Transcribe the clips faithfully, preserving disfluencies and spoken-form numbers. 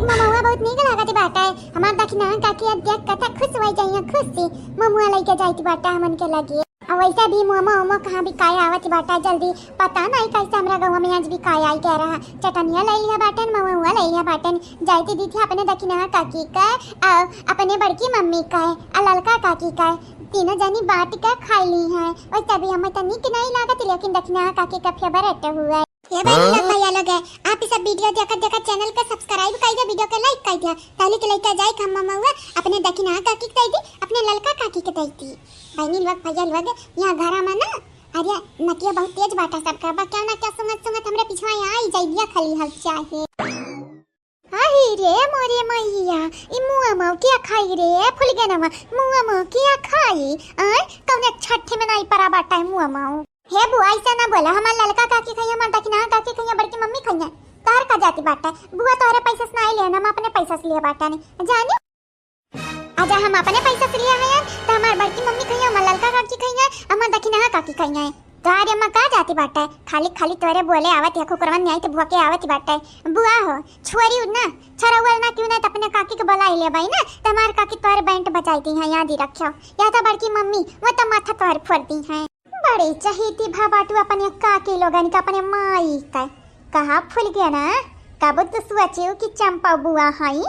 ममउआ बहुत नीक लागत बाटे। हमार दखिनहा काकी अब देख के त खुश होइ जइहैं, खुशी। ममउआ लइके जाइत बाटे हमन के लगे। आ वैसे भी ममउआ, ममउआ कहाँ बिकाए आवत बाटे जल्दी, पता नहीं कैसे हमरा गउवा में आज बिकाए आई गए रहा। चटनिया लइ लिहा बाटेन, ममउआ लइ लिहा बाटेन, जाइत दीदी अपने दखिनहा काकी का, आ अपने बड़की मम्मी का, आ ललका काकी का, तीनों जनी बाँट के खाइ लिहैं। वैसे भी हमें त नीक नहीं लागत, लेकिन दखिनहा काकी का favourite हुआ। हे बहिनी लोग, हाँ? भैया लोग है, आप ई सब video देखत देखत channel के subscribe कइ द्या, video के like कइ द्या, ताकि लइके जाए के हम ममउआ अपने दखिनहा काकी के दइ दी, अपने ललका काकी के दइ दी। बहिनी लोग, भैया लोग, यहाँ घरा में ना, अरे नतिया बहुत तेज बाटा सबका, बा क्या ना क्या सुंघत सुंघत हमरे पिछवा यहाँ आई जाइए खाली हल चाहे। अहि रे मोरे मइया, ई ममउआ किया खाई रे, फुलगेनवा, ममउआ किया खाई। आय, कौने छठे में नाई परा बाटा है ममउआ। हे बुआ, ऐसे ना बोला, हमार ललका काकी खइहैं, हमार दखिनहा काकी खइहैं, बड़की मम्मी खइहैं। तोहर का जाति बाटा है? बुआ तोहरे पैसा से नाई लिहन, हम अपने पैसा से लिहे बाटा नहीं। जानी? अच्छा, हम अपने पैसा से लिहे हैं, त हमार बड़की मम्मी खइहैं, हमार ललका काकी खइहैं, हमार दखिनहा काकी खइहैं। तोहरे अम्मा का जाति बाटा है? खाली, खाली तोहरे बोले आवत है, कुकुरवन न्याय त भोके आवत बाटा है। बुआ हो, छोरी ना, छोरउअल ना क्यों ना, त अपने काकी के बुलाई लेबइ ना, त हमार काकी तोहरे बैंट बजाई दिहैं, याद ही रखियो। या त बड़की मम्मी, वो त माथा तोहर फोड़ दिहैं। बड़ी चहेती भा बाटू अपने काकी लोगन का, अपने माई का। कहा फुलगेना, कबो तू सोचियो कि चंपा बुआ हई?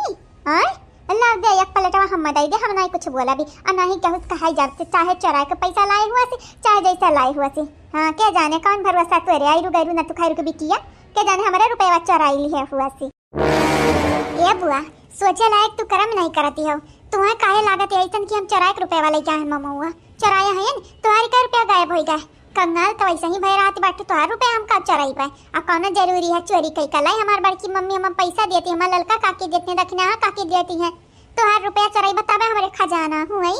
आय? लाव दे एक प्लेटवा हम दइ दे, हम नाहीं कुछ बोला भी। आ नाहीं केहू से कहाई जाब, चाहे चोराइ के पैसा लाए हुआ से, चाहे जैसा लाए हुआ से। हाँ, के जाने कौन भरोसा तोरे आइरू गइरू न तू खाइरू के बिटिया, के जाने हमरे रुपया चोराइ लिहे हुआ से। ए बुआ, सोचे लायक तू करम नहीं करती हो। तुम्हें काहे लागत है ऐसन कि हम चोराइ के रुपया वाले क्या है ममउआ? चोराए हैं, तुम्हारी का रुपया गायब होइ गए? कंगाल तो वैसे ही भय रहत बाटे, तोहार रुपया हम का चोराइबे? आ कौनो जरूरी है चोरी कई का लाई? हमार बड़की मम्मी हमें पैसा देती, हमार ललका काकी देती, दखिनहा काकी देती है। तोहार रुपया चोराइबे तबे हमरे खजाना हुई।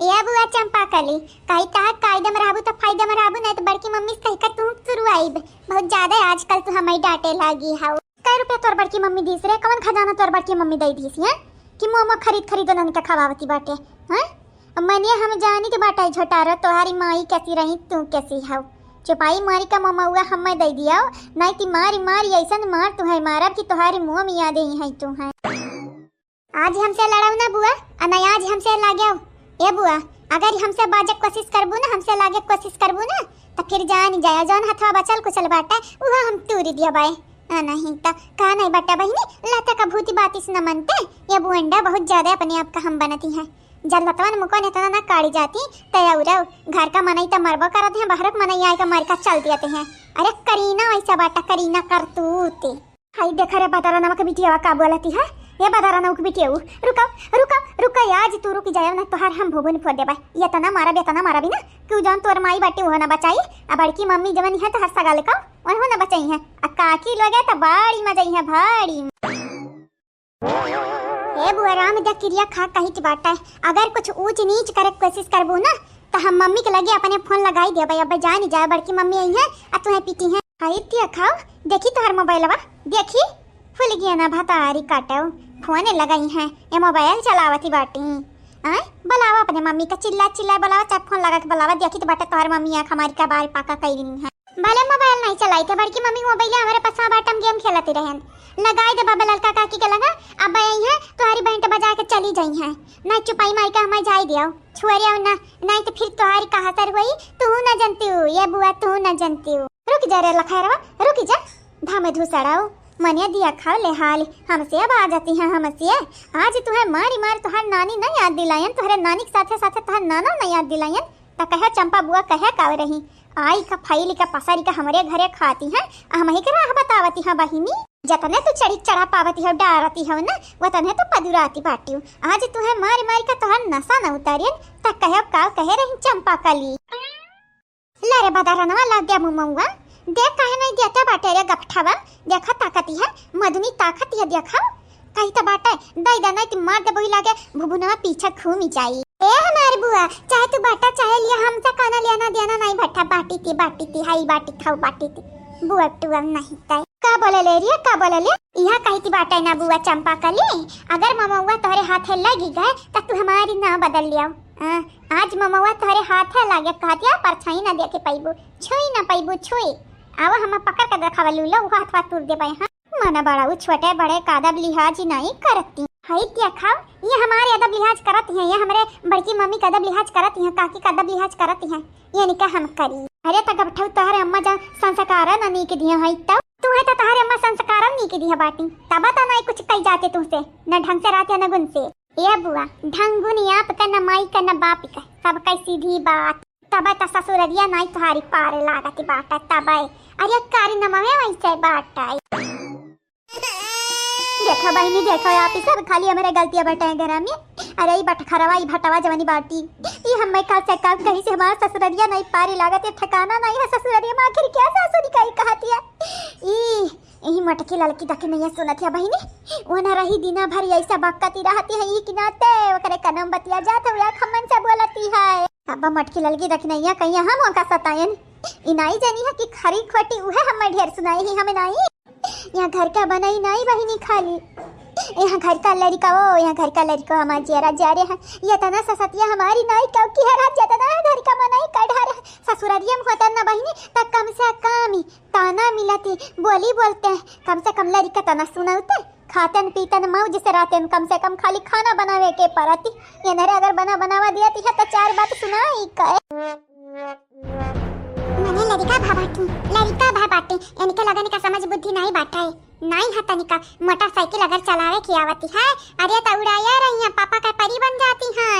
ए बुआ चंपा कली, कही तहार कायदे में रहबू तो फायदे में रहबू, नहीं तो बड़की मम्मी से कही का तू शुरू आइब। बहुत ज्यादा आजकल तू हमें डांटे लागी हाउ। कै रुपया तोर बड़की मम्मी दीस रे? कवन खजाना तोर बड़की मम्मी दई दीस, हैं? कि मोमो खरीद खरीद उन्हन के खवावती बाटे, हैं? मने हम जानी तो बाटे झोटारो, तोहारी माई कैसी रही, तू कैसी हौ। चुपाई मारी का मोमौआ हमें दई दियाओ, नाई ती मारी मारी ऐसन मार तू है मारब कि तोहारी मुँह में याद ही है तू है। आज हमसे लड़ाऊ ना बुआ, आ ना आज हमसे लाग्याऊ। ए बुआ, अगर हमसे बाजे कोशिश करबू ना, हमसे लागे कोशिश करबू ना, त फिर जान जाया, जौन हथवा बचल कुचल बाटे, उहा हम तूरी दिया बाए। आ नहीं त का नहीं बाटा बहिनी, लाता का भूती बातिस न मनते। ए बुअंडा बहुत ज्यादा अपने आप का हम बनती हैं। जल्लतवन मुको ने तना ना काढ़ी जाती, तय उरव। घर का मनई त मरबो करत हैं, बाहर का मनई आए का मार का चल दियाते हैं। अरे करीना वैसा बाटा, करीना करतूत। हाय, देखा रे बदरनवा के बिटियावा का बोलती है। ए बदरनवा के बिटियाऊ, रुका, रुका, रुका, आज तू रुक जाए ना, तोहार हम भुभुन फोड़ देबा। एतना मारब, एतना मारब ना, कि उ जौन तोर माई बाटे, उहो ना बचाई। आ बड़की मम्मी जवन है, तोहार सगा लेका, उन्हों ना बचाई है। आ काकी लोगे तो बड़ी मजा ही है, बड़ी। ए बुआ राम, देख किरिया खा कहित बाटे, अगर कुछ ऊंच नीच करे के कोशिश करबू ना, त हम मम्मी के लगे अपने फोन लगाई देबे। अब जान जाए, बड़की मम्मी आई है, आ तुहे पीटी है। हाय, तिया खाओ, देखी तोहर मोबाइलवा, देखी, फुलगेना भतारी काटो, फोन लगाई है, ये मोबाइल चलावती बाटी। आय, बुलावा अपने मम्मी का, चिल्ला चिल्ला बुलावा, चाहे फोन लगा के बुलावा, देखी तो बाटे तोहर मम्मी आँख हमारी का बारी पाका कई रही है। भले मोबाइल नहीं चलाई थे, बड़की मम्मी मोबाइल हमारे पास बाटम गेम खेलती रहन, लगाई दे बाबा ललका काकी के लगा, अब आई है, तोहरी बैंट बजा के चली जाई है, ना चुपाई माई का हमें जाई दियो, छुअरे ना, नहीं तो फिर तोहरी कहा सर हुई, तू ना जानती हूँ, ये बुआ तू ना जानती हूँ। रुक जा रे लखैरवा, रुक जा, धामे धुसड़ाओ, मने दिया खाओ ले हाल, हमसे अब आ जाती हैं हमसे। आज तुहे मारी मार तुहार नानी नहीं याद दिलायन, तुहरे नानी के साथे साथे तुहार नाना नहीं याद दिलायन, त कहे चंपा बुआ कहे का रही, आई का फैली का पसारी का हमरे घरे खाती हैं, आ हमही के राह बतावती हैं बहिनी। जतने तू चढ़ी चढ़ा पावती हो, डारती हो ना, वतने तू पदुराती बाटी हो। आज तुहे मारी मारी का तुहार नशा न उतारियन, त कहे का कहे रही चंपा कली। ला रे बदारनवा, ला दे मुमौआ। देख काहे नहीं देते बाटे रे गपठवा। देखा ताकती है, मदुनी ताकती है, देखा। कही तो बाटे, दई दा नहीं ती मार दे बोही लागे, भुभुनवा पीछे घूमी जाई। ए हमार बुआ, चाहे तू बाटा चाहे लिया, हमसे काना लेना देना नहीं भट्ठा, बाटी ती, बाटी ती, हाई बाटी खाओ, बाटी ती। बुआ टुआ नहीं तय। का बोले ले रिया, का बोले ले? इहा कही ती बाटे ना बुआ चंपा कली, अगर ममौआ तोहरे हाथे लगी गए, त तू हमारी ना बदल लियाओ। हाँ, आज ममौआ तोहरे हाथे लागे कहतिया, परछाई ना देखे पाइबू, छुई ना पाइबू, छुई। आवा हम पकड़ के देखावा लूलो, वो हाथवा तोड़ देबे। हाँ, मना बड़ा, उ छोटे बड़े का अदब लिहाज ही नाहीं करती। हई देखा, ये हमारे अदब लिहाज करत हैं, ये हमरे बड़की मम्मी का अदब लिहाज करत हैं, काकी का अदब लिहाज करत हैं, ये निका हम करी। अरे त गबठऊ तोहरे अम्मा जा संस्कार न नीक दिया है, तब तू है तो तोहरे अम्मा संस्कार नीक दिया बाटी, तब त नाहीं कुछ कही जाते तुमसे, न ढंग से रहते न गुण से। ए बुआ, ढंग गुण आप का न माई का न बाप का, सब कई सीधी बात। तब त ससुररिया नाहीं तोहारी पारे लागत बाटा, तब अरे कारी नमवे वैसे बाटा। देखो बहिनी, देखो, आप ही सब खाली हमरे गलतियाँ बटाए घरा में। अरे ई बटखरवा, ई भटवा जवानी बाटी, ई हमें काल से काल कहीं से हमार ससुररिया नाहीं पारी लागत, ये ठिकाना नाहीं है ससुररिया में। आखिर क्या सासुरी का ई कहती है? ई, ई मटकी ललकी दखिनैया सुनत है बहिनी, वो न रही दिना भर ऐसा बक्कती रहती है, ई कि नाते ओकरे कनम बतिया जात है, या खमन से बोलती है। अब मटकी ललकी दखिनैया कहीं हम ओका सतायन, ई नाहीं जानी है कि खरी खोटी उहे हमें ढेर सुनाई ही, हमें नाहीं। यहाँ घर का बनई नाहीं बहिनी खाली, यहाँ घर का लड़िका, ओ यहाँ घर का लड़िका हमार जियरा जा रहे हैं। ये तना ससतिया हमारी नाहीं, क्योंकि हर हाथ जतना है घर का मनई का ढार है। ससुररिया में होता ना बहिनी, त कम से कम ही ताना मिलती, बोली बोलते हैं, कम से कम लड़िका तना सुनलते, खातन पीतन मौज से रहते हैं, कम से कम खाली खाना बनावे के परती। ये नरे अगर बना बनावा दिया ती है तो चार बात सुनाई कहे। मने लड़िका भा बाटी, लड़िका भा बाटी, इनके लगन का समझ बुद्धि नाहीं बाटा है, नाहीं है तनिका। मोटरसाइकिल अगर चलावे की आवती है, अरे त उड़ाया रही है, पापा का परी बन जाती है,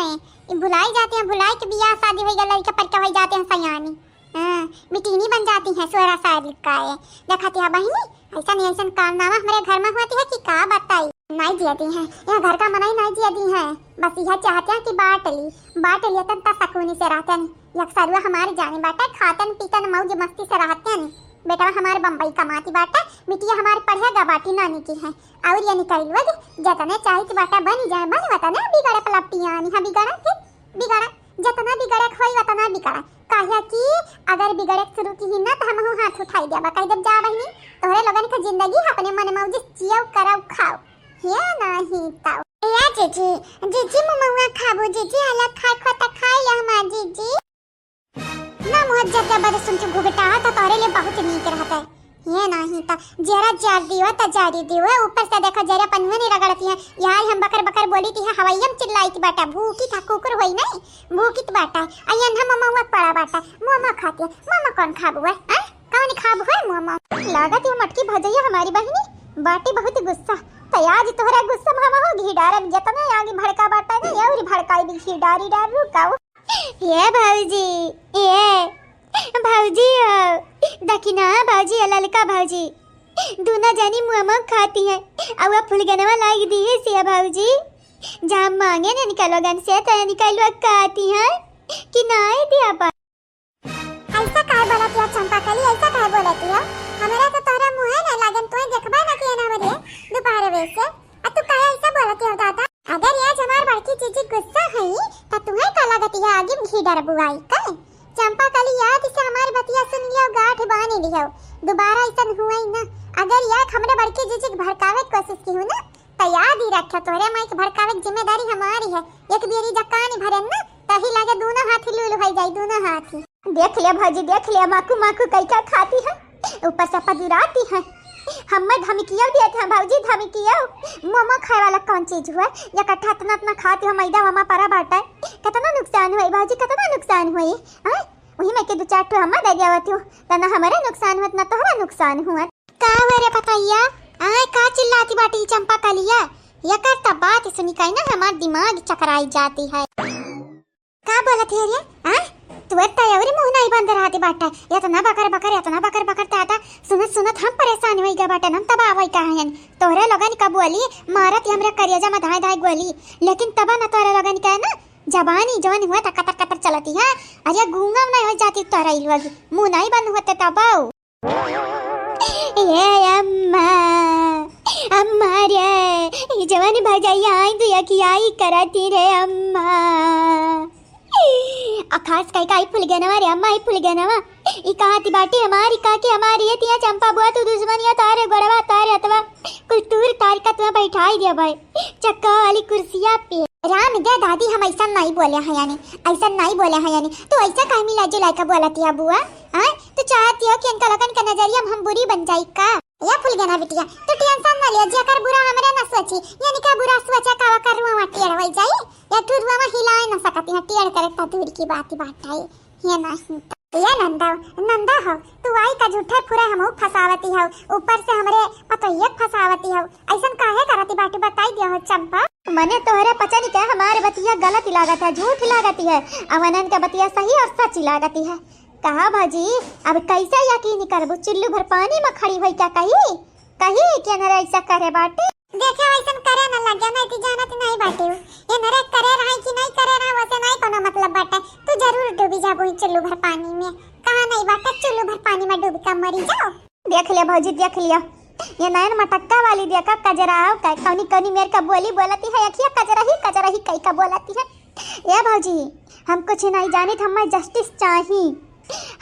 ई भुलाई जाती है, भुलाई के बियाह शादी होई गया, लड़िका परिका होई जाते हैं सयानी। हाँ, मिटीनी बन जाती है सोलह साल का है। देखती है बहिनी, ऐसा नहीं ऐसा कारनामा हमारे घर में होती है कि का बताई। नाहीं जियती है, यहाँ घर का मनई नाहीं जियती है। बस यह चाहते हैं कि बांट ली, बांट लिया तन त सकूनी से रहते हैं। यकसरुआ हमारे जाने बाटे, खातन पीतन मौज मस्ती से रहते हैं। बेटवा हमारे बम्बई कमाती बाटे, बिटिया हमारे पढ़े गा बाटी नानी की है। और ये निकल लोग जतने चाहित बाटे बनी जाए, बन वतने बिगड़े पलटियानी, हाँ बिगड़ा फिर बिगड़ा, जतना बिगड़े के होई वतना बिगड़ा। काहे कि अगर बिगड़े के शुरू की ही ना तो हमहू हाथ उठाई देबा, कह देब जा बहिनी, तोहरे लोगन के जिंदगी है, अपने मन मौजी जियो करब खाओ। हे नाही ताऊ। ए जीजी, जीजी मुमौआ खाबू जीजी, अलग खाए खो त खाए ले हमार जीजी। ना मुँह जब जब बदे सुन के घुघटा त तोहरे लिए बहुत नीक रहता है। ये नाही त जरा जार दियो त जारी दियो है, ऊपर से देखो जरा पनुए नहीं रगड़ती है। यार हम बकर बकर बोली थी है, हवाई हम चिल्लाई थी बाटा, भूखी था कुकुर होई नहीं, भूखी त बाटा। अयन हम मुमौआ पड़ा बाटा, मुमौआ खाती है, मुमौआ कौन खाबू है, हैं? कौन खाब है मुँह में? लागत है मटकी भजैया हमारी बहिनी बाटी बहुत गुस्सा। त आज तोहरा गुस्सा में हम हो घी डारब, जतना आगे भड़का बाटा ना, ये और भड़काई भी घी डारी डार रुकाओ। ये भौजी, ये भौजी हो, दखिना भौजी, ये ललका भौजी, दूना जनी मुँह में खाती है। अब फुलगनवा लाग दी है सिया भौजी, जहाँ मांगे ना निकलो गन से तो निकलो खाती है कि ना दिया पा। ऐसा काहे बोलत हिया चंपा कली, ऐसा काहे बोलत हिया? हमरा तो तोहरा मुँहे नहीं लागन, तोहे देखबा ना किया ना हमरे दोपहर वैसे। आ तू काहे ऐसा बोलत हिया दादा? अगर ये आज हमार बड़की जीजी गुस्सा हई, त तुहे का लागत हिया आगे में घी डर बुआई का? चंपा कली याद से हमार बतिया सुन लियो, गांठ बांध लियो, दोबारा ऐसा हुआ ही ना। अगर ये हमरे बड़की जीजी के भड़कावे के कोशिश की हूँ ना, त याद ही रखियो, तोहरे माई के भड़कावे के जिम्मेदारी हमारी है। एक बेरी जकानी भरे ना, तही लागे दोनों हाथी लूल होई जाई, दोनों हाथी। देख ले भौजी, देख ले, माकू माकू कई का खाती है, ऊपर से पदुराती है। हमें धमकियाँ देते हैं भौजी, धमकियाँ। मोमो खाए वाला कौन चीज हुआ? ये कट्ठा इतना इतना खाती हो, मैदा वमा परा बाटा है। कितना नुकसान हुआ भौजी, कितना नुकसान हुआ। हाँ, वही में के दो चार ठो हमें दे जावत हो, तना हमारे नुकसान हुआ, ना तोहरा नुकसान हुआ। का हुआ रे पतैया? आय, का चिल्लाती बाटी चंपा कलिया? एकर त बात सुनी के ना हमार दिमाग चकराई जाती है। का बोलत है रे? आ? तू एक तयौरी मुँह नहीं बंद रहती बाटा। इतना बकर बकर, इतना बकर बकर दादा। सुनत सुनत हम परेशान होई गए बाटन, हम तबाह होई का हयन। तोहरे लोगन का बोली मारत ही हमरे करेजा में धाय धाय गोली। लेकिन तबा न तोहरे लोगन के ना जबानी जवन हुआ त कतर कतर चलती है। अरे गूंगा नहीं हो जाती तोहरा ई लोग। मुँह नहीं बंद होते तबाऊ। ए अम्मा, अम्मा रे, ई जवानी भजैया आई दुया की आई करती रे अम्मा। आ खास कई का आई फुलगनवा रे अम्मा, आई फुलगनवा। ई कहाँ ती बाटी हमारी काकी हमारी, ये तिया चंपा बुआ तू दुश्मनिया तारे गोड़वा तारे अतवा कुल तूर तार का तुम्हें बैठाई दिया भाई चक्का वाली कुर्सिया पे। राम दे दादी, हम ऐसा नहीं बोले हैं यानी, ऐसा नहीं बोले हैं यानी। तू ऐसा काहे मिला जुला के बोलती है बुआ? हाँ, तू चाहती हो कि इनका लोगन का नजरिया में हम बुरी बन जाई का? या फुलगेना बिटिया, तू tension ना लियो, जेकर बुरा हमरे ना सोची, यानी का बुरा सोचे का ओकर रुआ टेढ़ होई जाई, या ठू रुआ हिलाए ना सकती है, टेढ़ करे त दूर की बात, बात है, ये नहीं तो। ये नंदा, नंदा हो, तू आई का झूठे फुरे हमहू फसावती हो, ऊपर से हमरे पतोहिया के फसावती हो, ऐसन काहे करती बाटी, बताई दिया हो चंपा। मने तोहरे पचन के हमारे बतिया गलत लागत है, झूठ लागत है, अवनन के बतिया सही और सच लागत है। कहा भौजी, अब कैसे यकीन करबू? चुल्लू भर पानी में खड़ी होई क्या कही? कही कि अनरे ऐसा करे बाटे? देखे, ऐसन करे न लगे, नहीं तो जानत नहीं बाटे। ये नरे करे रहे कि नहीं करे रहे, वैसे नहीं कोनो मतलब बाटे। तू जरूर डूबी जाबू ई चुल्लू भर पानी में। कहा नहीं बाटे, चुल्लू भर पानी में डूब के मरी जाओ। देख लिया भौजी, देख लिया, ये नयन मटक्का वाली देखा, कजराव का कौनी कौनी मेर का बोली बोलती है, अखिया कजरही कजरही कई का बोलती है। ए भौजी, हम कुछ नहीं जानित, हमें justice चाही,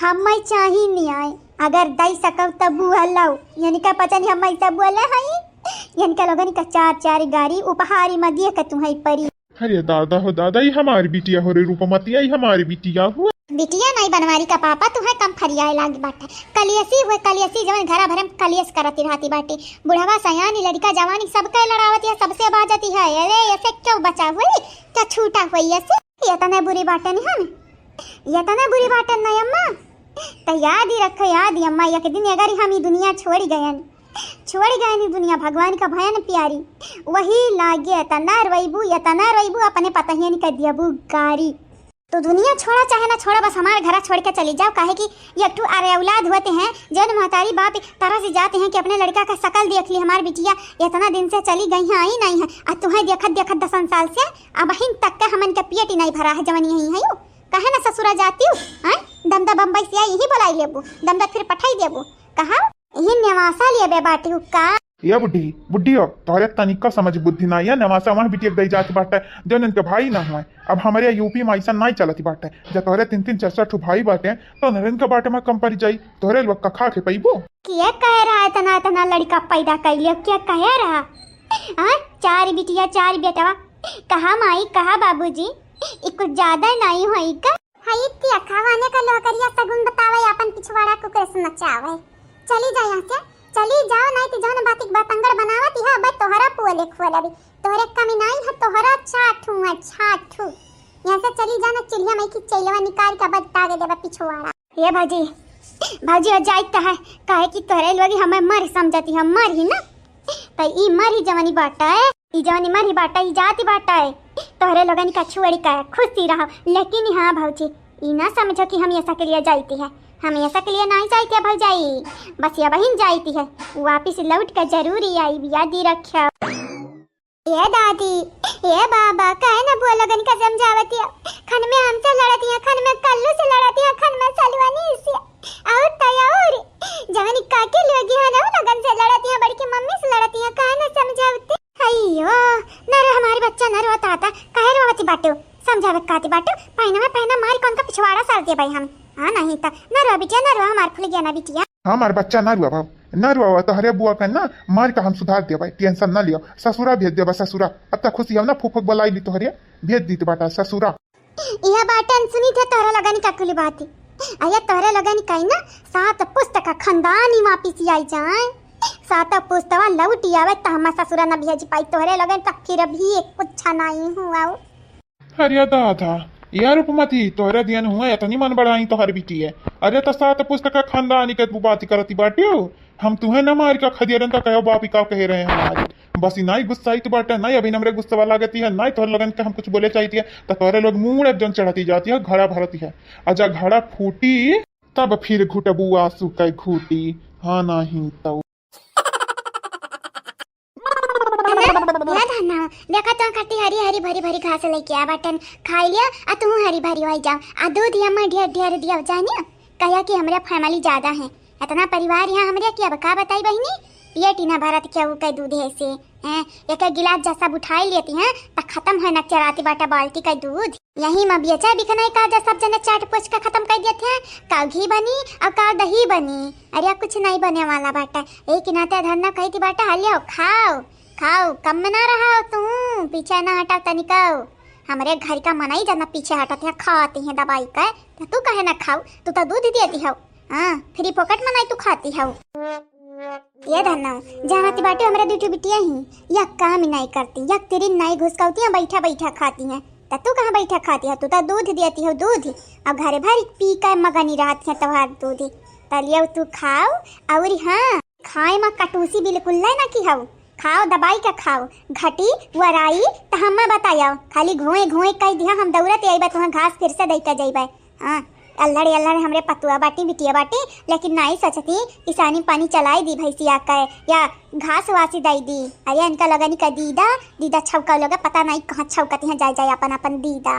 हमें चाही न्याय। अगर दई सकव तब बुआ लाओ, यानी का पचन हम ऐसा बोले हई, यानी का लोगन का चार चार गारी उपहारी में दिए के तुम्हें परी। अरे दादा हो दादा, ई हमारी बिटिया हो रे रूपमती, ई हमारी बिटिया हो। बिटिया नहीं बनवारी का पापा, तुम्हें कम फरियाए लागी बाटे। कलियसी हुए कलियसी, जवन घरा भरे में कलियस करती रहती बाटे। बुढ़वा सयानी लड़का जवानी सबके लड़ावती है, सबसे बाजती है, अरे ऐसे क्यों बचा हुई, क्या छूटा हुई ऐसे? ये तने बुरी बाटे नहीं हम, ये तने बुरी बाटे नहीं अम्मा। तो याद ही रखो, याद ही अम्मा, एक दिन अगर हम ई दुनिया छोड़ी गयन, छोड़ी गयन ई दुनिया भगवान का भयन प्यारी, वही लागे एतना रोइबू, एतना रोइबू, अपने पतहियन के दियबू गारी। तो दुनिया छोड़ा चाहे ना छोड़ा, बस हमार घरा छोड़ के चली जाओ, काहे कि ये एक ठू अरे औलाद होते हैं, जौन महतारी बाप तरस जाते हैं कि अपने लड़का का शकल देख ली, हमार बिटिया इतना दिन से चली गई है, आई नहीं है, आ तुम्हें देखत देखत दसन साल से अब हिन तक के हमन के पेट ही नहीं भरा है, जवन यहीं है यू। कहे ना ससुरा जाती हूँ, हाँ? दमदा बम्बई से आई, यही बुलाई लेबू, दमदा फिर पठाई देबू, कहा यही नेवासा लेबे बाटी हूँ का? ये बुढ़ी, बुढ़ी हो, तोहरे तनिका समझ बुद्धि ना, ये नेवासा वहाँ बिटिया के दई जात बाटे, जौन इनके भाई ना हुए। अब हमारे यूपी में ऐसा नहीं चलत बाटे, जब तोहरे तीन तीन चार चार ठू भाई बाटे, तो नरेन के बाटे में कम पड़ जाई, तोहरे लोग का खा के पैबो। के कहे रहा इतना, इतना लड़का पैदा कर लियो, के कहे रहा? हाँ, चार बिटिया, चार बेटवा, कहा माई, कहा बाबूजी, ई कुछ ज्यादा नहीं होई का? हई तिया खावाने का लोकरिया सगुन बतावे, अपन पिछवाड़ा कुकुर से नचावे। चली जा यहाँ से, चली जाओ, नहीं तो जौन बातिक बतंगड़ बनावत है, अब तोहरा पुअले खुअल अभी। तोहरे कमी नहीं है, तोहरा छाठू है, छाठू। यहाँ से चली जाना, चिड़िया माई की चैलवा निकाल के बता दे देबा पिछवाड़ा। ये भौजी, भौजी हो जाइत है, काहे कि तोहरे लोग हमें मर समझती है, मर ही ना। त ई मर ही जवानी बाटा है, ई जवानी मर ही बाटा, ई जाति बाटा है। तोहरे लोगन का छुअड़ी का खुशी रहो, लेकिन हाँ भौजी, ई ना समझो कि हम ऐसा के लिए जाती है, हम ऐसा के लिए नहीं जाती है भौजाई, बस ये बहिन जाती है, वापिस लौट के जरूर ही आई, याद ही रखो। ए दादी, ए बाबा, काहे ना बुआ लोगन का समझावतिया? खन में हमसे लड़तिया, खन में कल्लू से लड़तिया, खन में सलवानी से। और तो और, जवन काकी लोग हैं ना, उ लोगन से लड़तिया, बड़की मम्मी से लड़तिया, काहे ना समझावते? अयो, ना रो हमारी बच्चा, ना रो ताता, काहे रोवती बाटू? समझावे काती बाटू, पहिना में पहिना मार कौन का पिछवाड़ा सार दे भाई हम। हाँ नहीं तो, ना रो बिटिया, ना रो हमार फुलगेना बिटिया। हमार बच्चा ना रुआ बाबू, ना रुआ, तोहरे बुआ के ना मार के हम सुधार देबे, tension ना लियो, ससुरा भेज देबे ससुरा। अब तक खुशी हम ना फूफक बुलाई ली तोहरे, भेज दीत बाटा ससुरा। यह बात सुनी थे तोहरा लगन का कुल बात। अया तोहरे लगन का ना सात पुस्त का खानदान ही वापिस आई जाए, सात पुस्तवा लौट आवे त हम ससुरा न भेज पाई, तोहरे लगन का फिर भी एक कुछ नहीं हुआ। अरे दादा, यार रूपमती, तोहरे दियन हुए इतनी मन बढ़ाई तोहर बिटिया। अरे तो सात पुस्त का खानदानी के तू बात करती बाटियो, हम तुहे न मार के खदियरन तो कहो बापी का कहे रहे हमारे। बस इनाई गुस्साइत बाटे, नाई अभी हमरे गुस्सा लागती है, नाई तोहर लोगन के हम कुछ बोले चाहती है, तो तोहरे लोग मूड़ जन चढ़ती जाती है, घड़ा भरती है। अच्छा घड़ा फूटी, तब फिर घुटबू आंसू के घूटी, हाँ नहीं तो। धन्ना, या धन्ना, देखा तो कट्टी हरी हरी भरी भरी घास लेके आ बटन, खाई लिया, आ तू हरी भरी हो जाओ, आ दूध या मैं ढेर ढेर दिया जानिया, कहिया कि हमरे family ज्यादा है, इतना परिवार यहाँ हमरे कि अब का बताई बहिनी, पेट ही ना भरत केहू के दूध है से, हैं, एक एक गिलास जब सब उठाई लेती हैं, त खत्म है ना चराती बाटा बाल्टी का दूध। यही में बेचा बिकनाई का जब सब जने चाट पोछ के खत्म कर देते हैं, का घी बनी और का दही बनी, अरे कुछ नहीं बने वाला बाटा। यही के नाते धन्ना कहती बाटा, हलियो खाओ, खाओ, कम में ना रहा तू, पीछे ना हटाओ तनिकाओ। हमरे घर का मनई जना पीछे हटत है, खाती हैं दबाई के, तो तू कहे ना खाओ, तू तो दूध देती हो, हाँ, free फोकट मनई तू खाती हो। ए धन्नो, जानत बाटे हमरा दुइ ठो बिटिया ही, या काम नाहीं करती, या तिरिन नाहीं घुसकौती हैं, बैठा बैठा खाती हैं। त तू कहाँ बैठा खाती है? तू त दूध देती हो, दूध। अब घरे भर पी के मगनी रहती है तोहार दूध। त लियो तू खाओ, अउर हाँ, खाए मा कटूसी बिल्कुल नाहीं ना की हऊ। खाओ, दबाई के खाओ, घटी वराई त हम्मे बतायो। खाली घोए घोए कह दिया, हम दौड़त अइबे, तुहाँ घास फिर से दे के जइबे। हाँ, अल्लड़ अल्लड़ हमरे पतुआ बाटी, बिटिया बाटी, लेकिन नाहीं सोचती, किसानी पानी चलाई दी भैंसिया के, या घास वासी दई दी। अरे इनका लोगन का दीदा, दीदा छौका लोग, पता नाहीं कहाँ छौकती हैं, जाए जाए अपन अपन दीदा।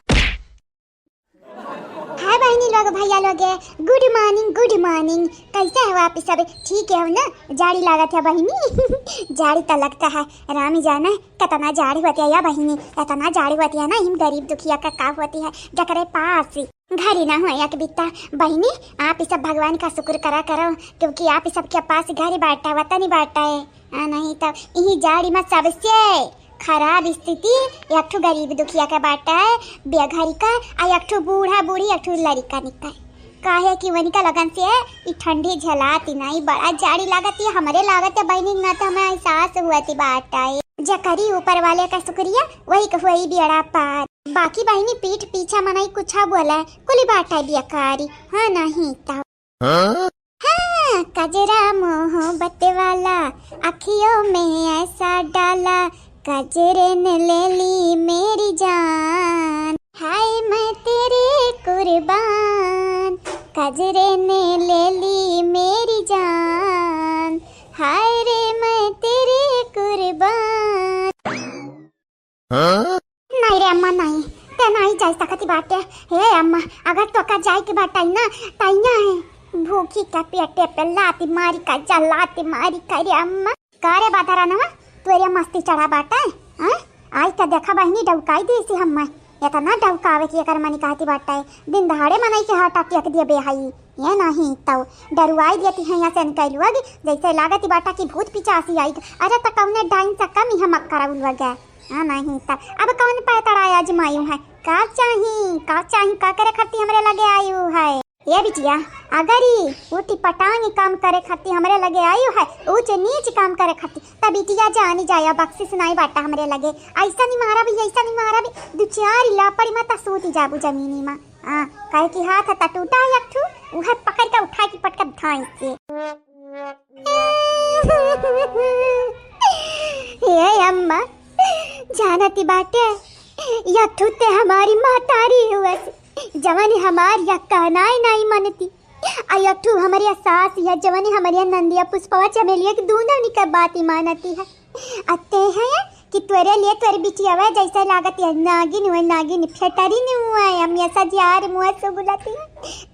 हाय बहिनी लोग, भैया लोग, good morning, good morning। कैसे हो आप सब? ठीक है हो ना? जाड़ी लागत है बहिनी। जाड़ी तो लगता है, राम ही जाने कितना जाड़ी होती है या बहिनी, इतना जाड़ी होती है ना, हम गरीब दुखिया का का होती है, जकरे पास घरी ना हो एक बित्ता। बहिनी, आप ही सब भगवान का शुक्र करा करो, क्योंकि आप ही सबके पास घरी बाटा, वतनी बाटा है। आ, नहीं तो इही जाड़ी में सबसे खराब स्थिति एक ठो गरीब दुखिया के बाटा है, बेघरी का, आ एक ठो बूढ़ा बूढ़ी, एक ठो लड़िका निका। काहे कि वनिका लगन से ई ठंडी झेलाती नाहीं, बड़ा जाड़ी लागत है, हमरे लागत है बहिनी, ना तो हमें एहसास हुआ थी बाटा है। जकरी ऊपर वाले का शुक्रिया, वही का हुई बेड़ा पार। बाकी बहिनी पीठ पीछा मनई कुछ बोले, कुली बाटा बेकारी, हाँ नहीं तो। हाँ? हाँ, कजरा मोहब्बत वाला अखियों में ऐसा डाला, कजरे ने ले ली मेरी जान। हाय मैं तेरे कुर्बान, कजरे ने ले ली मेरी जान। हाय रे मैं तेरे कुर्बान। हाँ? नाहीं रे अम्मा, नाहीं, ते नाहीं जाए सकती बाटे। हे अम्मा, अगर तोका जाए के बाटे ना, तैया है भूखी का पेटे पे लाती मारी का जा, लाती मारी का रे अम्मा। का रे बादरा नवा, तोरे मस्ती चढ़ा बाटे, हाँ? आई का देखा बहिनी, डौकाई देसी हम्मे। इतना डौकावे की एकर मनी कहती बाटे, दिन दहाड़े मनई के हार्ट अटैक दिए बेहाई। ये नहीं तो डरुआई देती है यहाँ से इनके लोग, जैसे लागत बाटा कि भूत पिचासी आई। अरे तो कौने डाइन से कम ही हम करौल लगे। हाँ, नहीं त अब कौन पैतरा आजमायु है? का चाही, का चाही, का करे खातिर हमरे लगे आयु है? ए बिटिया, अगर ई उटी पटांगी काम करे खातिर हमरे लगे आयु है, ऊंच नीच काम करे खातिर, त बिटिया जानी जाया, बख्शिश नाई बाटा हमरे लगे। ऐसा नहीं मारा भी, ऐसा नहीं मारा भी, दो चार लापड़ी में त सूती जाबू जमीनी में। हाँ, काहे कि हाथ त टूटा है एक ठू, उहे पकड़ के उठा के पटक धाई से। ए अम्मा, जानती बाटे, या ठू ते हमारी महतारी हुअस, जवन हमार या कहनाई नाई मनती। आ या ठू हमरे सास या जवन हमरे नंदिया पुष्पवा चमेलिया के दूनों निकर बात ही मानती है। अते है कि तोरे लिए तोरे बिटियावा जैसे लागत है नागिन हुआ, नागिन फेटरी नहीं हुआ है, हम ऐसा जार मुँह से बुलाती है।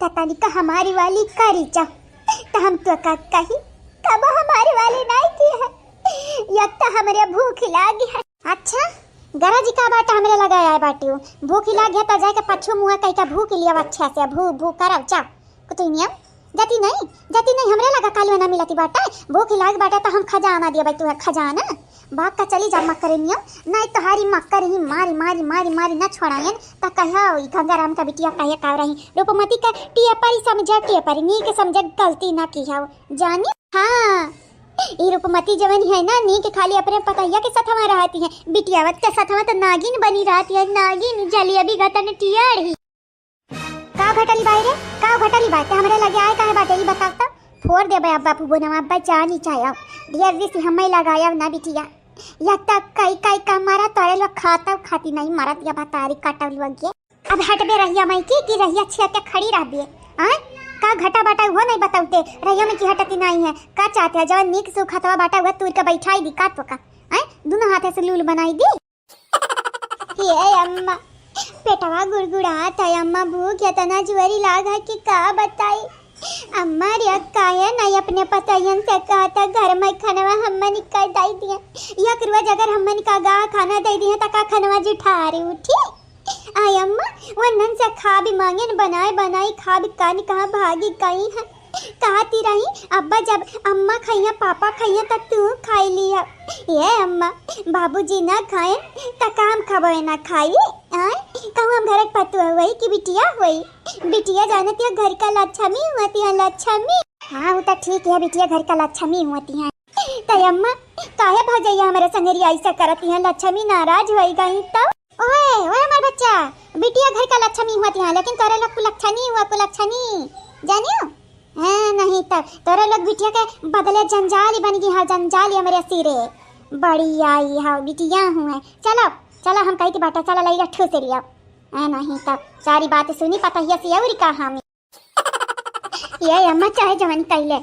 त तनिका हमारी वाली करी जा। त हम तो का कही, कब हमारी वाली नाई की है, या त हमरे भूख लागी है। अच्छा, गरज का बाटा हमरे लगा आए बाटियो, भूख लागी है त जाके पछू मुँह कह के भूख लिया अच्छा से, भू भू करब जा। कुतुई नियम, जति नहीं, जति नहीं, हमरे लगा कालू ना मिलती बाटा, भूख लाग बाटा त हम खजाना दिया भाई, तू है खजाना। भाग का चली जा मक्कर नियम, नहीं तोहारी मक्कर ही मारी, मारी, मारी, मारी ना छोड़ायन, त कहा ई गंगाराम का बिटिया कहे का रही, रूपमती का टियपरी समझा, टियपरी, नीक समझा, गलती ना की है, जानी? हाँ, ई रूपमती जवन है ना, नीक खाली अपने पतैया के सथवा रहती है, बिटियावत के सथवा त नागिन बनी रहती है, नागिन, जलेबी गतन टियड़ ही। का घटली बाई रे, का घटली बाटे? हमरे लगे आए काहे बाटे, ई बताओ त। फोड़ देबे अब बापू बोनवा, अब्बा जानी चाहे। ढेर रिस हमें लगाया ना बिटिया। या तक कई कई का मारा तोरे लोग खाता खाती नहीं मरत या बतारी काटल लोग ये। अब हटबे रहिया माई की, की रहिया छिया के खड़ी रहबे। आय? का घटा बाटा वो नहीं बताउते, रहिया में की हटती नहीं है। का चाहते है, जवन नीक सुख हथवा बाटा वो तूर के बैठाई दी का तो का? आय? दोनों हाथे से लूल बनाई दी। ये अम्मा, पेटवा गुड़गुड़ात है अम्मा, भूख इतना जोरी लाग है कि का बताई। अम्मा रे, काहे नहीं अपने पतोहियन से कहता घर में खनवा हम्मन का दे दिया। एक रोज अगर हम्मन का गा खाना दे दिया त का खनवा जुठारे उठी? आय अम्मा, वन्नन से खा भी मांगे न बनाए बनाई खा भी कान कहाँ भागी गई है। कहती रही, अब्बा जब अम्मा खइया, पापा खइया, त तू खाई लिया। ये अम्मा, बाबूजी ना खाए, त काम खबे ना खाई। आय, कहूँ हम घर के पतुआ हुई कि बिटिया हुई? बिटिया जानत या घर का लक्ष्मी होती है, लक्ष्मी। हाँ, वो तो ठीक है, बिटिया घर का लक्ष्मी होती हैं। तो अम्मा, काहे भौजैया हमरे संगरी ऐसा करती हैं? लक्ष्मी नाराज होई गई तो? ओए, ओए हमार बच्चा, बिटिया घर का लक्ष्मी होती हैं, लेकिन तोरे लोग कुलक्षणी हुआ, कुलक्षणी, जानियो? हाँ, नहीं तो तोरे लोग बिटिया के बदले जंजाल ही बन गई है, जंजाल ही हमरे सिरे। बड़ी आई है बिटिया हुए। चलो, चलो हम कही थी बाटा, चलो लइया ठूस लिया। हाँ, नहीं तो सारी बात सुनी पतहिया से और का हम। ये अम्मा चाहे जवन कइले,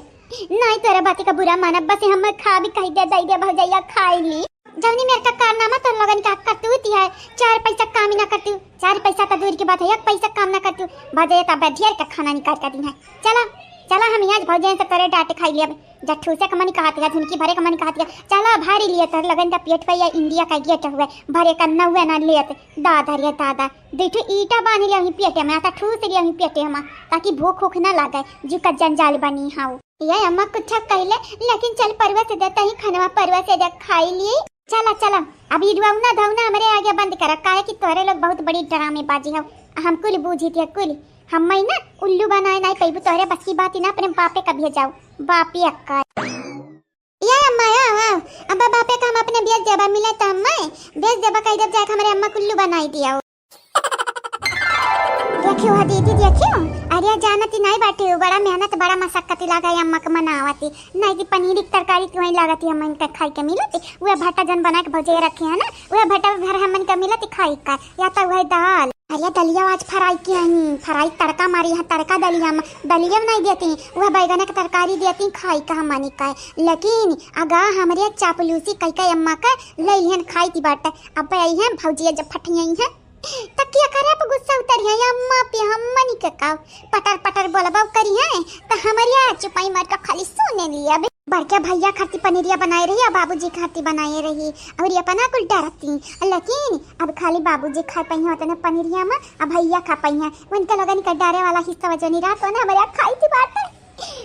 नहीं तोरे बाती का बुरा मानब, बस हम खा भी कही दे, दे दे भौजैया खाई ली। जवनी मेर का कारनामा तोर लोगन का करतूत है, चार पैसा काम ही ना करतू, चार पैसा तो दूर की बात है, एक पैसा काम ना करतू, भौजैया तब ढेर का खाना निकाल कर दी है। चला, चला हम यहाँ भौजैया से तोरे डांट खाई लेब, जब ठूसे का मन कहत है, झुनकी भरे का मन कहत है, चला भारी लिए तोर लोगन का पेट पे या इंडिया का गेट हुए, भरे का नौवे ना लेत, दादा रे दादा, दू ठो ईंटा बांध लिया ही पेटे में, आता ठूस लिया ही पेटे में, ताकि भूख उख ना लागे, जू का जंजाल बनी हाउ। ये अम्मा कुछ कहले, लेकिन चल परवा से दे, तही खनवा परवा से दे, खाई ली। चला, चला, अब ई रुआउना धौना हमरे आगे बंद करा, काहे कि तोहरे लोग बहुत बड़ी ड्रामेबाजी हो। हम कुल बूझी थे, कुल। हम ना उल्लू बनाए नहीं पैबू, तोहरे बस की बात ही ना, अपने बापे का भेजाओ, बापे अक्का। ये अम्मा, आओ, आओ। अब्बा बापे का हम अपने बेच देबा, मिले त अम्मा, बेच देबा, कह देब जाए के हमरे अम्मा कुल्लू बनाई दिया। देखियो हा दीदी, देखियो, अरे जानती नहीं बाटी, बड़ा मेहनत, बड़ा मशक्कत लागा है अम्मा के मनावती। नहीं कि पनीर की तरकारी क्यों ही लागती, हम इनका खाई के मिलती। वह भट्टा जन बना के भजे रखे है ना, वह भट्टा भर हमन के मिलती खाई का, या तो वह दाल। अरे दलिया आज फ्राई किया ही, फ्राई तड़का मारी है, तड़का दलिया में, दलिया नहीं देती, वह बैगन के तरकारी देती खाई का हमनी का। लेकिन अगा हमरे चापलूसी कई का अम्मा का ले लिहन खाई थी बाटे। अब आई है भौजिया जब फटियाई है, त क्या करे अब गुस्सा उतरी है अम्मा पे, हमनी के का पटर पटर बोलबा करी है, त हमरिया चुपाई मार के खाली सुने ली। अब बड़के भैया खाती पनीरिया बनाए रही, अब बाबूजी खाती बनाए रही, और ये अपना कुल डरती, लेकिन अब खाली बाबूजी खाए पाई होते ना पनीरिया में, अब भैया खा पाई है। उनके लोगन के डरे वाला हिस्सा वजनी रात हो ना, हमरिया खाई थी बाटे।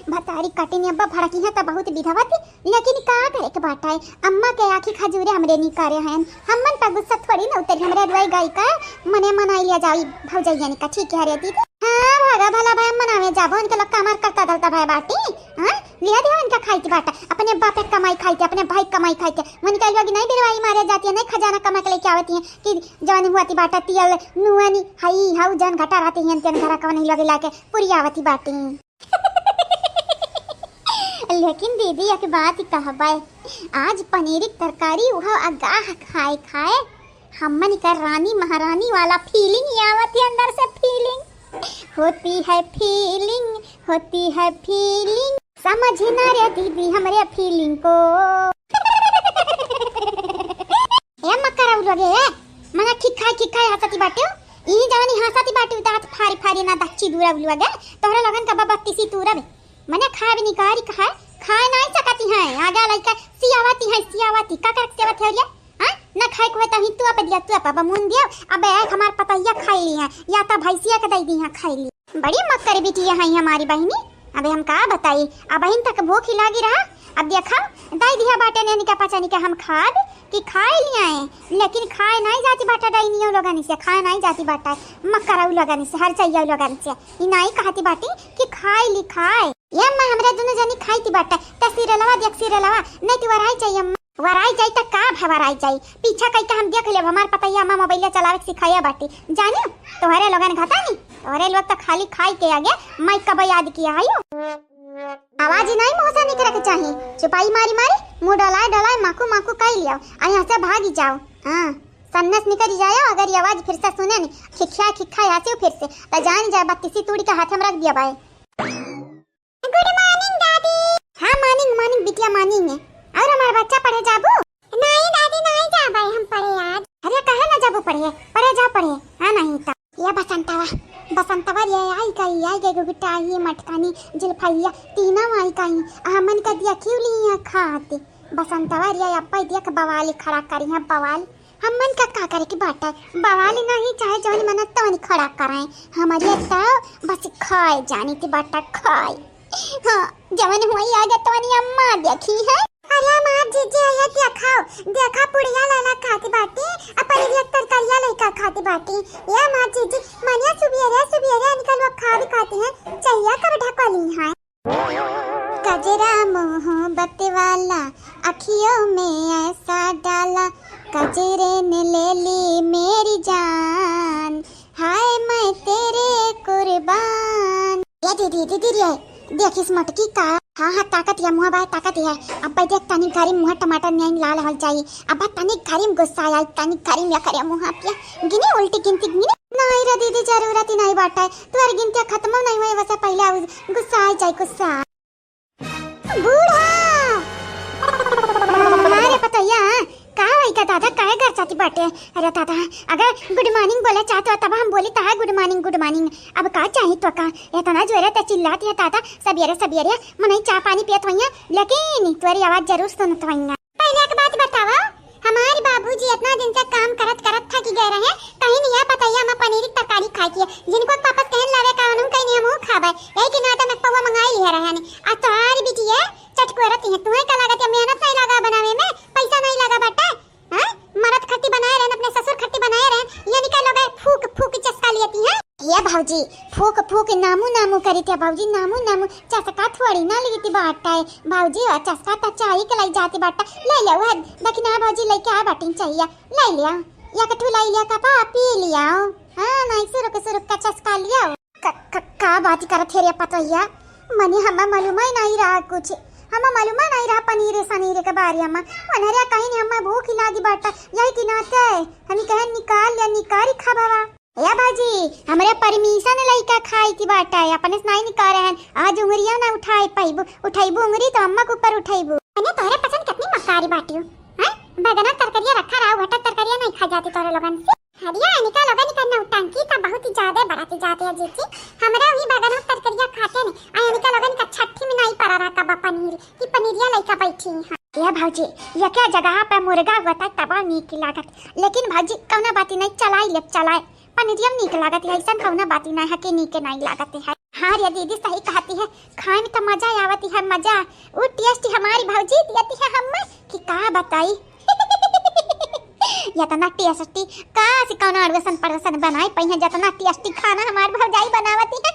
भतारी कटिन अब्बा भड़की है त बहुत विधवा थी, लेकिन का करे के बाटे, अम्मा के आँखी खजूरे हमरे निकारे हैं। हमन पर गुस्सा थोड़ी न उतरी, हमरे दुआई गाई का मने मनाई लिया जाई भौजैया ने का, ठीक है रे दीदी। हाँ, भागा भला भाई, मनावे जाबो, उनके लोग का हमार करता धरता भाई बाटी। हाँ, लिया दिया उनका खाई थी बाटा, अपने बाप के कमाई खाई थी, अपने भाई के कमाई खाई थी। उनके लोग नहीं बिरवाई मारे जाती है, नहीं खजाना कमा के लेके आवती है कि जवानी हुआ थी बाटा, तियल, नुआनी, हई, हाउ, जन घटा रहती है, तेन घरा कवन ही लगे लाके पूरी आवती बाटी। लेकिन दीदी, एक बात कहबे, आज पनीर की तरकारी उहो अगाह खाए खाए, हमन का रानी महारानी वाला फीलिंग ही आवत है अंदर से, फीलिंग होती है, फीलिंग होती है, फीलिंग समझ ना रे दीदी हमरे फीलिंग को। ए मकरा उलगे, ए, मना खिखाए खिखाए हंसती बाटे। ई जवानी हंसती बाटे, उता हाथ फारी फारी ना दच्ची दूरा उलगे। तोहरा लगन का बत्तीसी तूरा बे। मने खाए भी निकारी खाए, खाए नहीं सकती हैं। आगे लइका सियावती है, सियावती। का कर सियावत है रे? हाँ? ना खाए को है तो ही तू आप दिया, तू आप मुन दिया। अबे एक हमार पतैया खाई ली है, या तो भैंसिया के दे दी है खाई ली। बड़ी मक्कर बिटिया है हमारी बहिनी, अबे हम का बताई, अब बहिन तक भूख ही लागी रहा। अब देखा, दाई दिया बाटे ने निका पचा निका हम खाब कि खाए लिया है, लेकिन खाए नहीं जाती बाटा डाइनियों लोगन से, खाए नहीं जाती बाटा, मक्करऊ लोगन से, हर चाहिए लोगन से, ई नहीं कहती बाटी कि खाए ली खाए। ये अम्मा, हमरा दुनो जनी खाई थी बाटा, त सीरियलवा देख सीरियलवा, नहीं तो वराई चाहिए अम्मा। वराई जाई त का भा वराई जाई, पीछा कई के हम देख लेब, हमार पतैया अम्मा मोबाइल चलावे के सिखाया बाटी, जानियो, तोहरे लोगन घता नहीं, तोहरे लोग तो खाली खाई के आगे माइक का याद किया है यो। आवाज ही नहीं मुंह से निकले के चाही, चुपाई मारी मारी, मुंह डोलाए डोलाए माकू माकू कई लियो, आ यहाँ से भागी जाओ। हाँ, सन्नस निकल जाओ, अगर ये आवाज फिर से सुने नहीं, खिखा खिखा आसियो फिर से, त जान जाए बत्तीसी तूड़ी का हाथ में रख दिया बाय। गुड मॉर्निंग दादी। हाँ मॉर्निंग मॉर्निंग बिटिया मॉर्निंग है। और हमार बच्चा पढ़े जाबू? नहीं दादी नहीं जाबे हम पढ़े आज। अरे काहे ना जाबू पढ़े? पढ़े जा पढ़े। हाँ नहीं तो। ये बसंतवा, बसंतवा ये आई गई, आई गई गुगुटा, ये मटकानी, जुल्फैया, तीनों आई गई। हमन का दिया क्यों ली है खाते? बसंतवा ये अब्बा दिया के बवाल खड़ा करी है बवाल। हमन का का करे के बाटे? बवाल नहीं चाहे जौन मन तौन खड़ा कराए। हमारे तो बस खाए जाने के बाटे खाए। हाँ, जवन हुई आ जा तवनी अम्मा देखी है। अरे माँ जीजी आया देखाओ, देखा पुड़िया लाला खाती बाटी, अपन ये तरकारिया लइका खाती बाटी। ये माँ जीजी मनिया सुबियरे सुबियरे निकलवा खा भी खाती है, चाहिए कब ढकली है। ऐसा डाला, कजरे ने ले ली मेरी जान, हाय मैं तेरे कुर्बान। ए दीदी, दीदी रे, देखिस मोटकी का? हाँ, हाँ, ताकत या मुँह बाय, ताकत या। अब्बे देख, तनी घरी मुँह टमाटर नियन लाल हो जाई। अब्बा तनी घरी में गुस्सा आई, तनी घरी में करे मुँह पिया। गिनी उल्टी गिनती गिनी। नहीं रे दीदी, जरूरत ही नहीं बाटे। तोर गिनती खत्म नहीं हुए, वैसे पहले आउ गुस्सा आ जाए, गुस्सा। बूढ़ा! अरे पतोहिया, का होई का दादा, काहे घर जाती बाटे? अरे दादा, अगर good morning बोले चाहत हो तब हम बोली ता है good morning, good morning। अब का चाही तो का? इतना जोरे ते चिल्लात है दादा, सबेरे सबेरे मनई चाह पानी पियत होइया, लेकिन तोरी आवाज जरूर सुनत होइया। पहले एक बात बतावा, हमारे बाबूजी इतना दिन से काम करत करत थक गए रहे, कहीं नहीं है पतैया में पनीर की तरकारी खाए की है। जिनको पापस कहन लावे का उन्होंने कहीं नहीं हम खाबे, यही के नाते में पौवा मंगाई लिया रहे ने। आ तोहार बिटिया चटकोरत है, तुम्हें का लागत है मेहनत नहीं लगा बनावे में, पैसा नहीं लगा बाटे? हाँ, मरद खट्टी बनाए रहन, अपने ससुर खट्टी बनाए रहन, ये निकल लोग फूक फूक चस्का लियती है। ये भौजी, फूक फूक नामू नामू करी थे भौजी, नामू नामू। चस्का थोड़ी ना लेती बाटा है भौजी, और चस्का तो चाही के लाई जाती बाटा। ले ले वह दखिना भौजी, लेके आ बाटिन चाहिए, ले लिया, या कठू ले लिया, कपा पी लिया। हाँ, नहीं सुरुक सुरुक का चस्का लिया। क-, क-, का बात करत हे रे पतोहिया? मने हमा मालूम ही नहीं रहा कुछ, हमा मालूम ही नहीं रहा पनीरे सनीरे के बारे में। वनहरिया कहीं नहीं, हमा भूख ही लागी बाटा, यही के नाते हम कहे निकाल लिया, निकारी खा बाबा। ए बाजी, हमरे permission लइका खाई की बाटा है, अपने से नहीं निकाल रहे हैं। आज उंगलियां ना उठाए पाइबू, उठाइबू उंगली तो अम्मा के ऊपर उठाइबू। अने तोहरे पसंद कितनी मक्कारी बाटी हो, हैं? बैगन तरकरिया रखा रहा, भटक तरकरिया नहीं खा जाती तोहरे लोगन से। हरिया, इनका लोगन का नौटंकी तो बहुत ही ज्यादा बढ़ती जाती है जीजी। हमरा वही बैगन तरकरिया खाते ने, आ इनका लोगन का छठी में नहीं परा रहा कबा पनीर, कि पनीरिया लइका बैठी हैं। ए भौजी, ये क्या जगह पे मुर्गा होता है तबा नीक लागत, लेकिन भौजी कौना बाती नहीं, चलाई ले चलाए। पनीरियम नीक लागत है, ऐसन कौना बाती ना है कि नीक नहीं लागत है। हाँ रे दीदी, सही कहती है, खाए में तो मजा आवती है, मजा। वो taste हमारी भौजी देती है हम कि का बताई। इतना tasty का से कौनो अड़सन पड़सन बनाई पई है, जितना tasty खाना हमार भौजाई बनावती है।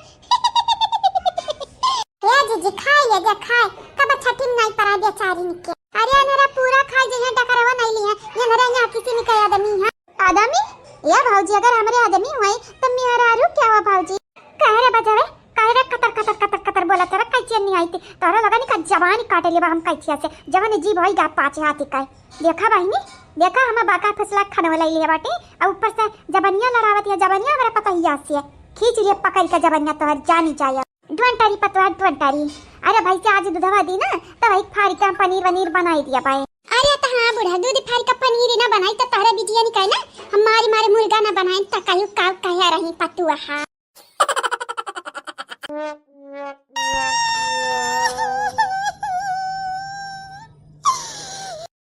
ए जीजी, खाए ले जा, खाए। कब छठी में नहीं परा बेचारी निके। अरे अनहरा पूरा खाए जइहे, डकरवा नहीं लिहे। ये अनहरा यहाँ किसी ने कहे आदमी है। आदमी? ए भौजी, अगर हमरे आदमी हुए, तो मेहरारू क्या हुआ भौजी? कहे रे बजावे, कहे रे कतर, कतर, कतर, कतर बोला तेरा, कैचिया नहीं आई थी। तोरा लगा नहीं का जबान काटे लेबा हम कैचिया से। जवन जी भाई गा पाँच हाथी का। देखा बहिनी, देखा हम बाका फसला खनवा लाई लिया बाटे। अब ऊपर से जबनिया लड़ावत या, जबनिया हमरा पतोहिया से। खींच लिए पकड़ के जबनिया तोहर जानी जाया। डोंटरी पतोहर डोंटरी। अरे भाई से आज दूधवा दी ना, तो भाई फारी का पनीर वनीर बनाई दिया भाई। अरे तो हाँ बूढ़ा, दूध फारी का पनीर ना बनाई तो तोहरे बिटिया निकाल ना, हम मारी मारी मुर्गा ना बनाए तो कहू का कह रही पतुआ।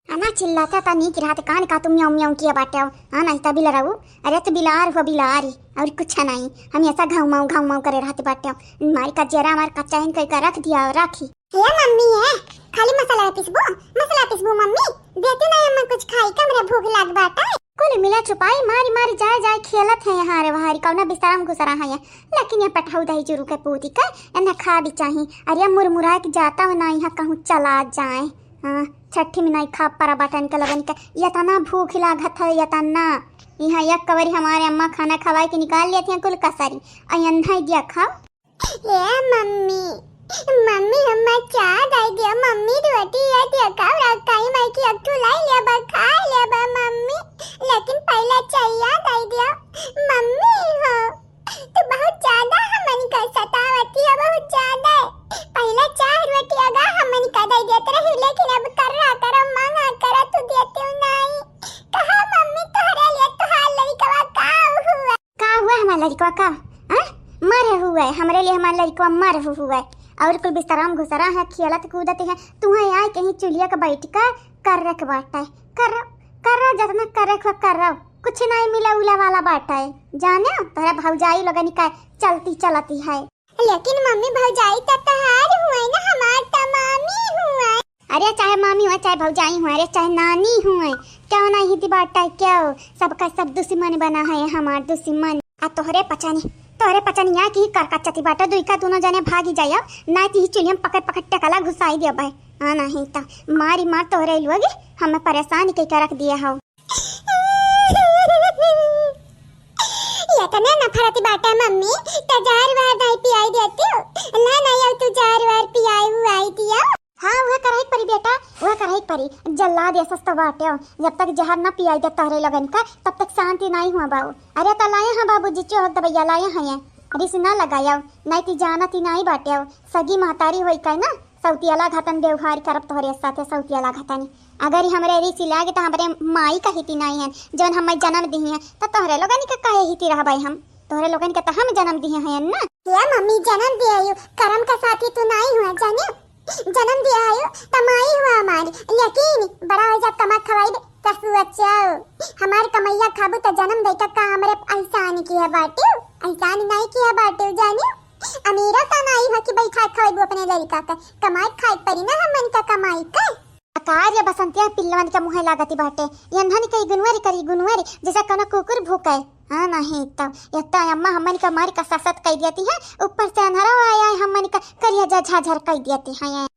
अना चिल्लाता ता नीक रहत, कान का तुम म्याऊं म्याऊं किया बाटे हो? हाँ, नहीं ता बिलराऊ। अरे तो बिलार हो बिलार, और कुछ नहीं। हम ऐसा घाव माऊ घाव माऊ करे रहत बाटे हो। मारी का जरा हमार कच्चा इनका का रख दिया, राखी। ये मम्मी है, खाली मसाला पिसबो, मसाला पिसबो मम्मी, देती नहीं अम्मा कुछ खाई का, हमरा भूख लाग बाटे। कुल मिला चुपाई मारी मारी जाए जाए खेलत है यहाँ रे वहाँ रे, कौना बिस्तरा में घुसरा है ये। लेकिन ये पठाऊ दही चुरू के पूती का, एन्ना खा भी चाही। अरे मुरमुराए के जाता हो ना यहाँ कहूँ चला जाए। हाँ, छठी में नहीं खा परा बटन के लगन के, इतना भूख लागत है, इतना। यहाँ एक कवरी हमारे अम्मा खाना खवाए के निकाल लेती हैं कुल कसरी, और एन्ना ही दिया खाओ। ए मम्मी, मम्मी, हम्मा चाह दे दिया, मम्मी रोटी या देखा, रखाई माई की अक्टू लाई लेबा, खा लेबा मम्मी, लेकिन पहला चाहिए दे दिया मम्मी हो। तू बहुत ज्यादा हमन का सतावती है, बहुत ज्यादा। पहला चाह रोटी अगा हमन का दे देत रही, लेकिन अब कर्रा करा, मांगा करा, तू देती नहीं। कहा मम्मी, तोहरे लिए तोहार लड़कवा का हुआ? का हुआ हमार लड़कवा का? हाँ? मरे हुए, हमरे लिए हमार लड़कवा मर हुए। और कुल बिस्तरा में घुसरा है, खेलत कूदत है। तुहें आए कहीं चुलिया के बैठ के कर रख बाटे। कर, कर जितना कर रख कर रहो। कुछ नहीं मिला उला वाला बाटे। जाने, तोहरा भौजाई लोगन का चलती चलती है। लेकिन मम्मी, भौजाई तो तोहार हुए ना, हमार तो मामी हुए। अरे चाहे मामी हुए, चाहे भौजाई हुए, अरे चाहे नानी हुए, क्यों नहीं थी बाटा है, क्यों? सबका सब दुश्मन बना है हमार दुश्मन। आ तोहरे पचानी तोहरे पचनिया की करकचती बाटे, दुई का दुनो जने भागी जाइयो, नाहीं ती ही चुलियम पकड़ पकड़ टकला घुसाई दियो भाई। हाँ, नाहीं त मारी मार तोहरे लोग हमें परेशान कइके रख दिया हो। एतना नफरती बाटा मम्मी, त जहर वहर नाहीं पियाई देती हो? ना, ना, अब तू जहर वहर पियाई उआई दियो। हाँ, वह करही के परी बेटा, वह करही के परी। जल्लाद ऐसा तो बाटे हो, जब तक जहर ना पियाई दे तोहरे लोगन का, तब तक शांति नाहीं हुआ बाबू। अरे त लाए हैं बाबूजी, चोहक दवैया लाए हैं ये। रिस ना लगायो, नाहीं ती जानती नाहीं बाटे हो। सगी महतारी होई का ना, सौतियला घतन व्यवहार करब तोहरे साथे, सौतियला घतन। अगर ई हमरे रिस लागे त हमरे माई का हिती नाहीं है, जौन हमें जन्म दिही है, त तोहरे लोगन के काहे हिती रहबै हम? तोहरे लोगन के त हम जन्म दिहे हैं ना। या मम्मी, जन्म दियायु, करम का साथी तू नाहीं हुआ, जानियो? जन्म दियायु त माई हुआ हमारी, लेकिन बड़ा होइ जा, कमा खवाई दे, त सुअचाओ। हमार कमैया खाबू त जन्म दे का, का हमरे एहसान किहे बाटियो? एहसान नाहीं किहे बाटियो, जानियो? अमीरो त नाहीं हो कि बैठा खवाइबू अपने लड़का का, कमाई खाए परी ना हमन का कमाई का। अकार ये बसंतिया पिल्लवन के मुँहे लागती बाटे, ये नन्हन के गुनवरी करी गुनवरी, जैसे कोनो कुकुर भूके। हाँ, नाहीं त एक त अम्मा हमन का मारी का ससत कइ देती है, ऊपर से अन्हरा आया है, हमन का करिया जा झाझर कइ देती है।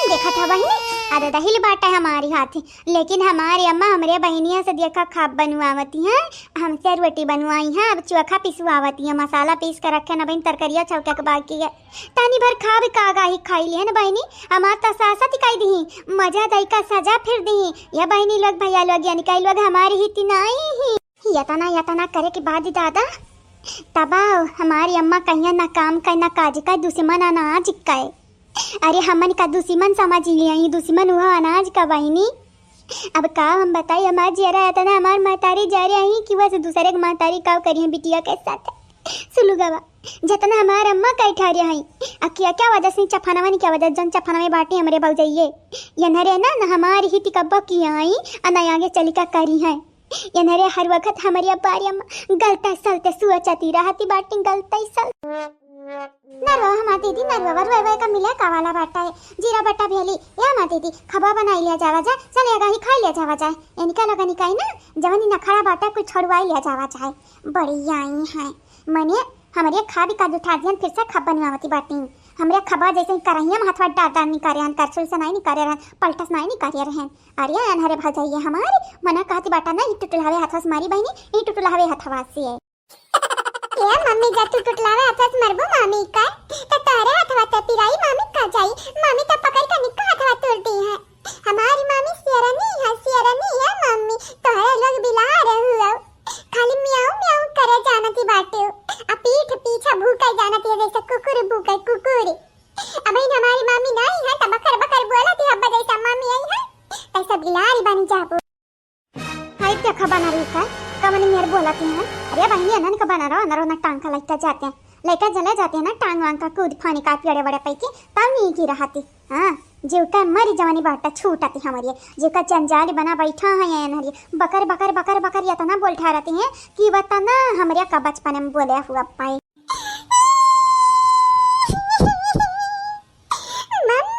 देखत ह बहिनी, अरे दहिल बाटे हमारी हाथी, लेकिन हमारी अम्मा हमरे बहिनिया से देखा खाब बनवावती है, हमसे रोटी बनवाई है, अब चोखा पिसवावती है, मसाला पीस के रखे न बहिन, तरकरिया छौके के बाकी है। तनी भर खाब का गाही खाई लिहन बहिनी, हमार त सासत कइ दिही, मजा दई का सजा फिर दिही। या बहिनी लोग, भैया लोग, यानी कई लोग हमारी हिती नाहीं ही। यतना, यतना करे के बाद दादा, तब हमारी अम्मा कहिया ना काम का, ना काज का, दुश्मन अनाज का। अरे हमन का दुश्मन समझ लिया ही, दुश्मन हुआ अनाज का बहिनी। अब का हम बताई, हमार जियरा इतना, हमार महतारी जा रही कि बस दूसरे के महतारी का करी है बिटिया के साथ। सुलुगवा, जतना हमार अम्मा का ठहरे हई, आ क्या, क्या वजह से चफनवन, क्या वजह जन चफनवे बाटी हमरे भौजइये। ये नरे ना, न हमारी हित कब्बो की आई, आ न आगे चली का करी है। ये नरे हर वक्त हमरी अब्बारी अम्मा गलता सलते सुअचती रहती बाटी, गलता ही सल। नरवा हमार दीदी, नरवा रोए रोए का मिले का वाला बाटा है। जीरा बट्टा भेली, या हमार दीदी, खबा बनाई लिया जावा जाए, चल ये गाही खाई लिया जावा जाए। इनका लगा निकाई ना, जवनी नखड़ा बाटा कुछ छोड़वाई लिया जावा जाए। बड़ी आई है। मने हमरे खाबी का जुठा दिहन, फिर से खब बनवावती बाटी। हमरे खबा जैसे ही करहिया में हथवा डार डार निकारे हन, करछुल से नाहीं निकारे रहन, पलटस नाहीं निकारे रहन। अरे अनहरे भौजइया हमार, मना कहती बाटा ना, ई टुटुलहवे हथवा से मारी बहिनी, ई टुटुलहवे हथवा से। ए मम्मी, जा तू टुटुलहवे हथवा से मरबू मामी का, त तोहरे हथवा से पिराई मामी का जाई, मामी त पकड़ के निक्का हथवा तोड़ दी है। हमारी मामी शेरनी है, शेरनी है मम्मी, तोहरे लोग बिलार हुआ। खाली म्याऊ म्याऊ करे जानती बाटे, आ पीठ पीछा भूके जानती है जैसे कुकुर भूके, कुकुर। अब इन हमारी मामी नाहीं है, त बकर बकर बोलती है, अब जैसा मामी आई है, तैसा बिलारी बन जाबो। हाय देखा बनरी का, कमन मेर बोलती है। अरे बहिनी, अनन का बनरो, अनरो ना टांग का लइका जाते हैं, लइका चले जाते हैं ना, टांग वांग का कूद फानी का पेड़े बड़े पैकी, तब नहीं की रहती। हाँ, जीव का मरी जवानी बाटा छूटती हमरी, जीव का जंजाल बना बैठा है ये नहरी। बकर, बकर, बकर, बकर, इतना बोल ठहरती है कि बता ना, हमरे का बचपन में बोले हुआ पाए। मम्मी,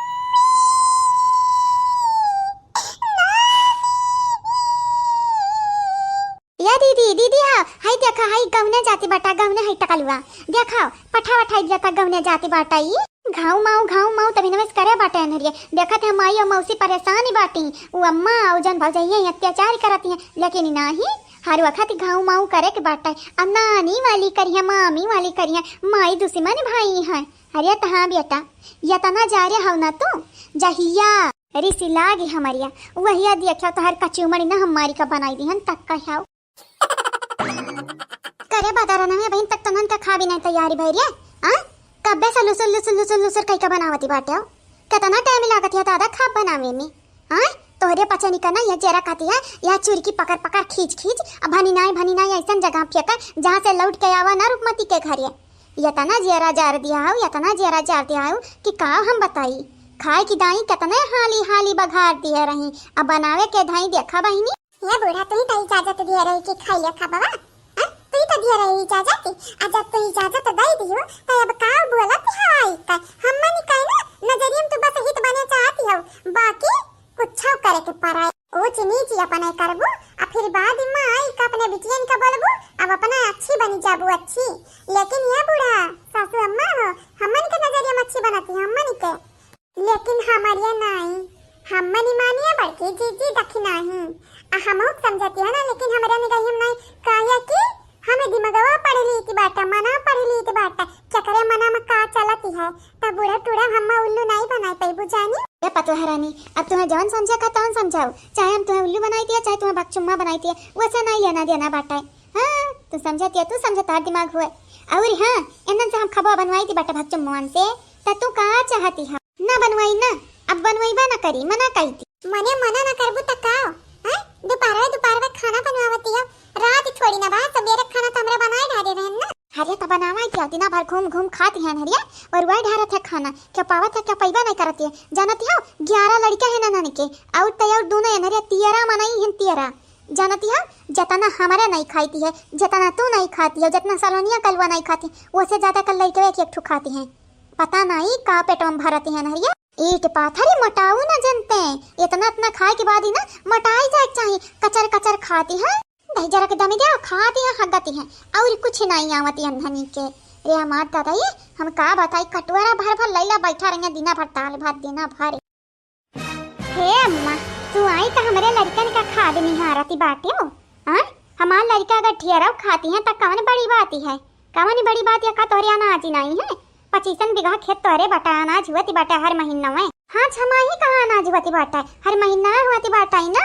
या दीदी, दीदी, हाँ, हाय देखा, हाय गौने जाती बाटा, गौने हाय टकलुआ। देखा, पठा वठाई दिया था, गौने जाती बाटा ई। घाव माऊ, घाव माऊ, तभी नमस करे बाटे अनहरिया। देखत है माई और मौसी परेशान ही बाटी। उ अम्मा और जन भौजइया अत्याचार करती हैं, लेकिन ई नाही, हर वक्त घाव माऊ करे के बाटे। अब नानी वाली करिया, मामी वाली करिया, माई दुश्मन भाई हैं। अरे त हाँ बेटा, यतना जा रे हव ना तू, जहिया रिस लागी हमरिया, वहिया देखियो तोहर कचुमड़ी ना हम मारी का बनाई दिहन तक कह्याओ। करे बदरन में बहिन तक तनन का खा भी नहीं तैयारी भई रे। आ? कब्बे से लुसुर, लुसुर, लुसुर, लुसुर कई का बनावती बाटे हो। कितना टाइम लागत है दादा खा बनावे में। आ? तोहरे पचनी का ना यह जेरा खाती है, यह चुरकी पकड़ पकड़ खींच खींच, अब भनी नाई, भनी नाई ऐसन जगह फेंका, जहाँ से लौट के आवा ना रुकमती के घरे। यतना जेरा जार दिया हो, यतना जेरा जार दिया हो कि का हम बताई। खाए की दाई कितने हाली हाली बघार दिए रही, अब बनावे के धाई देखा बहिनी। ये बूढ़ा, तू ही तो इजाजत दिए रही कि खाई ले खा बाबा। आ? तू ही तो दिए रही इजाजत, आ जब तू इजाजत दे दियो, तो अब का बोलत हवाई का? हम मनी कहे ना, नजरिया में तू बस हित बने चाहती हो, बाकी कुछ करे के पराए। ऊंच नीच अपने करबू, आ फिर बाद में आई का अपने बिटियन का बोलबू, अब अपना अच्छी बनी जाबू अच्छी। लेकिन ये बूढ़ा सासू अम्मा हो, हमन के नजरिया में अच्छी बनती है, हमन के। लेकिन हमरिया नाई, हमन मानिया बड़की जीजी दखी नाही। आ हमहू समझती है ना, लेकिन हमरे निगहिया में नाई, काहे कि हमें दिमगवा पढ़ ली थी बाटा, मना पढ़ ली थी बाटा, केकरे मना में का चलती है, तब बूढ़ा टूढ़ा हम्मा उल्लू नाई बनाई पैबू जानी। ए पतोह रानी, अब तुम्हें जौन समझे का तौन समझाओ, चाहे हम तुम्हें उल्लू बनाई दिया, चाहे तुम्हें भकचुम्मा बनाई दिया, वैसे नाई लेना देना बाटा है। हाँ, तू समझती है, तू समझे तार दिमाग हुए। और हाँ, इन्हन से हम खबा बनवाई थी बाटा भकचुम्मवन से, त तू का चाहती है? ना बनवाई ना, अब बनवाईबा ना करी, मना कई थी। मने मना ना करबू त का? हैं? दोपहरवे, दोपहरवे खाना बनवावती हो, रात थोड़ी ना बा, सबेरे खाना तो हमरा बनाए डाले रहन ना। हरिया त बनावा क्या, दिना भर घूम घूम खाती है हरिया, और वही ढारत है खाना, क्या पावत है, क्या पैबा नहीं करती है। जानती हो, ग्यारह लड़का है ना नानी के, और तय और दोनों एनहरिया तियरा मनाई है तियरा। जानती हो, जतना हमारे नहीं खाती है, जतना तू नहीं खाती है, जतना सलोनिया कलवा नहीं खाती, वो से ज्यादा कल लड़के एक एक ठो खाती हैं। पता नहीं का पेट में भरती है एनहरिया। ईट पाथर ही मोटाऊ ना जनते, इतना इतना खाए के बाद ही ना मोटाई जाए के चाही, कचर कचर खाती है। दही जरा के दमे दे खाती है, हगती है, और कुछ नहीं आवती अन्हनी के। रे हमार दादा ये, हम का बताई, कटोरा भर भर लैला बैठा रहिया दिना भर दाल भात दिना भर। हे अम्मा, तू आई त हमरे लड़कन का खाद निहारती बाटे हो। हाँ, हमार लड़का अगर ठियरव खाती है त कवन बड़ी बात है? कवन बड़ी बात है का तोहरे अनाज ही नहीं है? पच्चीसन बीघा खेत तोहरे बाटा, अनाज हुअती बाटा हर महीना में। हाँ, छमाही कहाँ अनाज हुअती बाटा, हर महीना हुअती बाटा ही ना।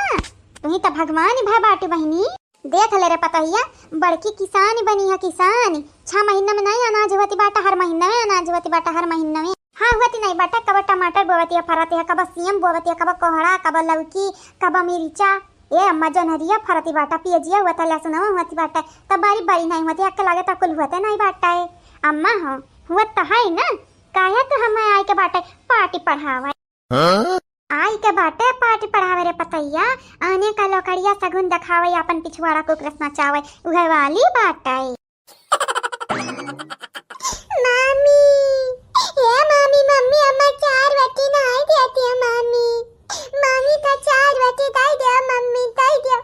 तुही त भगवान ही भा बाटू बहिनी। देख ले रे पतोहिया, बड़की किसान बनी है किसान। छह महीना में नहीं अनाज हुअती बाटा, हर महीना में अनाज हुअती बाटा, हर महीना में। हाँ, हुअती नहीं बाटा, कब टमाटर बोवती है, फरती है, कब सीम बोवती है, कब कोहड़ा, कब लौकी, कब मिर्चा। ए अम्मा, जनहरिया फरती बाटा, पियजिया हुअता, लहसुनवा हुअती बाटा, तब बारी बारी नहीं हुअती, अक्के लागे तब कुल हुअते नहीं बाटा है। अम्मा हो, हुअत तो है ना, काहे तू हमें आई के बाटे पार्टी पढ़ावे? हाँ? आई के बाटे पार्टी पढ़ावे रे पतैया, आने का लोकड़िया सगुन देखावे, अपन पिछवाड़ा कुकरस नचावे, उहे वाली बाटे। मामी, ए मामी, मम्मी अम्मा चार रोटी नहीं देती है मामी। मामी का चार रोटी दे दे मम्मी, दे दे।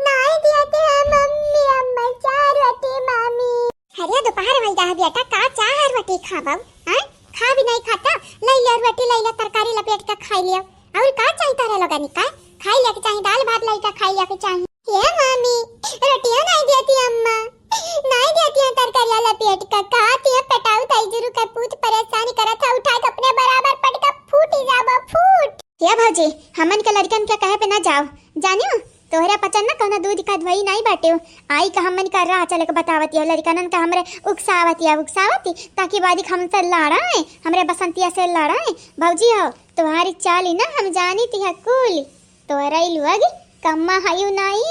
नहीं देती है मम्मी, अम्मा चार रोटी मामी। अरे दोपहर हो गया है बेटा, का चार रोटी खाबो? हैं? खा भी नहीं खाता, ले ले रोटी, ले ले तरकारी लपेट के खाई लियो। और का चाहिए तारे लोगन का? खाई ले के चाहिए, दाल भात ले के खाई ले के चाहिए। ये मामी, रोटियां नहीं देती अम्मा, नहीं देती है तरकारियां लपेट के, खाती है पेटाऊ ताई जुरू के पूत परेशान करत है, उठा के अपने बराबर पटका फूट ही जाबो, फूट। ये भौजी, हमन के लड़कन के कहे पे ना जाओ, जानियो, तोहरा पचन ना कौनो दूध का धोई नहीं बाटे हो। आई का हमन का राह चले के बतावती है, लड़कनन का हमरे उकसावती है, उकसावती, ताकि बादी हमसे लड़ाए, हमरे बसंतिया से लड़ाए। भौजी हो, तुम्हारी चाली ना हम जानी थी है कुल, तोहरा ई लोग कम्मा हयू नाई।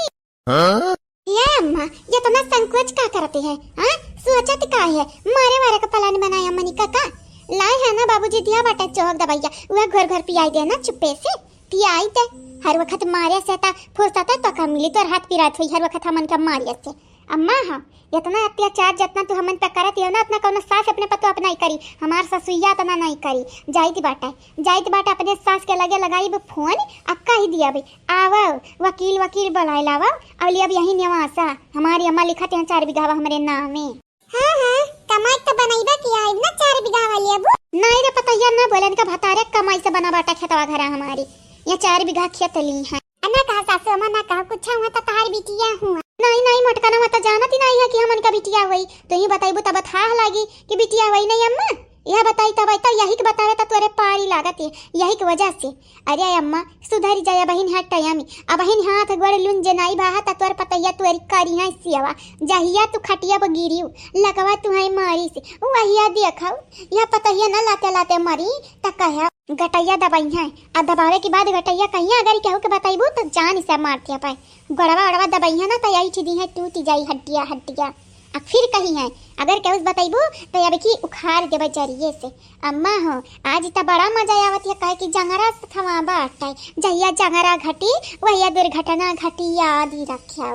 हाँ? ये अम्मा, इतना संकोच का करती है? हाँ? सोचत का है? मारे वारे का प्लान बनाया मनी का का? लाए है ना बाबूजी दिया बाटे चौक दवाइया, वह घर घर पियाई दे ना चुप्पे से, पियाई दे। हर वक्त मारे से ता फुर्सत है तो का मिली, तोर हाथ पिरात हुई हर वक्त हमन का मारे से। अम्मा हाँ, इतना अत्याचार जितना तू हमन पे करत हो ना, उतना कौनो सास अपने पतो अपना ही करी, हमार ससुइया इतना नहीं करी। जाइत बाटे, जाइत बाटे अपने सास के लगे लगाई फोन, आ कह दिया भाई, आवो, वकील, वकील बुलाए लावो, और ले अब यही निवासा, हमारी अम्मा लिखत हैं चार बीघा हमरे नामे। हाँ, हाँ, कमाई तो बनैबा किया है ना चार बीघा वाली अबू। नहीं रे पतैया, ना बोलन का भतारे कमाई से बना बाटा खेतवा घरा हमारी, ये चार बीघा खेत ली है। आ ना कहा सासू अम्मा, ना कहा कुछ हुआ तो तहार बिटिया हुआ। नहीं, नहीं, मोटकनवा तो जानत ही नहीं है कि हमन का बिटिया हुई, तू ही बताइबू तब थाह लागी कि बिटिया हुई नहीं अम्मा। यह बताई तब तो यही के बतावे तो तोरे पारी लागत है, यही के वजह से। अरे अम्मा, सुधरी जाए बहिन है टाइम, अब बहिन हाथ गोड़ लुन जे नाई बहा त तोर पतैया तोरी करी है सियावा। जहिया तू खटिया पर गिरियो, लकवा तू है मारी से, वहिया देखो, यह पतैया ना लाते लाते मरी, त कहे गटैया दबाई है, आ दबावे के बाद गटैया कहिया अगर केहू के बताइबू त जान से मार दिया पाए। गोड़वा ओड़वा दबाई है ना त यही चीज है टूट जाई हड्डिया हड्डिया। आ फिर कही है अगर केहू से बताइबू त अब की उखाड़ देबे जरिए से। अम्मा हो, आज त बड़ा मजा आवत है, काहे कि जंगरा से थवा बाटे, जहिया जंगरा घटी, वहिया दुर्घटना घटी, याद ही रखिया।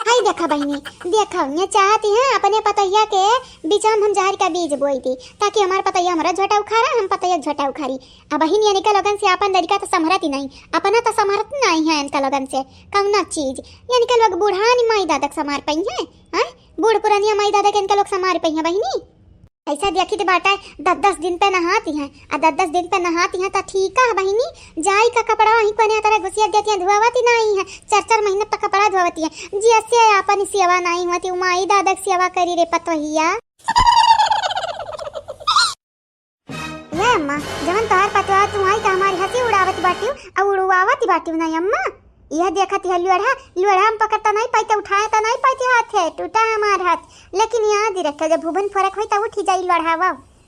हाय देखा बहिनी, देखा, ये चाहती हैं अपने पतोहिया के बीच में हम जहर का बीज बोई दी, ताकि हमार पतोहिया हमारा झोटा उखाड़ा, हम पतोहिया झोटा उखाड़ी। अब बहिन, ये इनका लोगन से आपन लड़का तो संभरत ही नहीं, अपना तो संभरत नहीं है इनका लोगन से कौना चीज। ये इनका लोग बूढ़ानी माई दादा के संभार पई हैं, हैं? बूढ़ पुरानिया माई दादा के इनका लोग संभार पई हैं बहिनी। ऐसा देखी तो बाटा है, दस दस दिन पे नहाती हैं, आ दस दस दिन पे नहाती हैं तो ठीक है बहिनी, जाई का कपड़ा वहीं कोने तरह घुसिया देती हैं, धोवती नहीं है, चार चार महीने तक कपड़ा धोवती हैं। जी, ऐसे अपन सेवा नहीं होती, माई दादा की सेवा करी रे पतोहिया। ये अम्मा, जवन तोहार पतोहा तू आई त हमारी हंसी उड़ावत बाटियो, अउ उड़वावत बाटियो ना अम्मा। यह देखत है लोढ़ा, लोढ़ा हम पकड़ता नहीं पाई त उठाए त नहीं पाई हाथ है, टूटा हमार हाथ। लेकिन याद रखे, जब भुवन फरक होई त उठी जाई लोढ़ावा।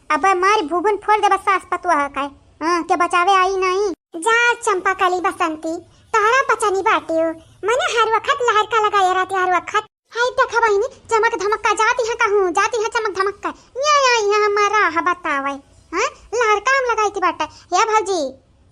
अब मारी भुवन फोड़ देबा सास पतोहा का। हाँ, के बचावे आई नहीं। जा चंपा कली बसंती, तोहरा पचनी बाटियो, मने हर वक्त लहर का लगाए रहती हर वक्त। हाय देखा बहिनी, चमक धमक का जाती है कहूँ, जाती है चमक धमक का। ये आई है हमारा ह बतावे। हाँ, लहर काम लगाई थी बाटे। हे भौजी,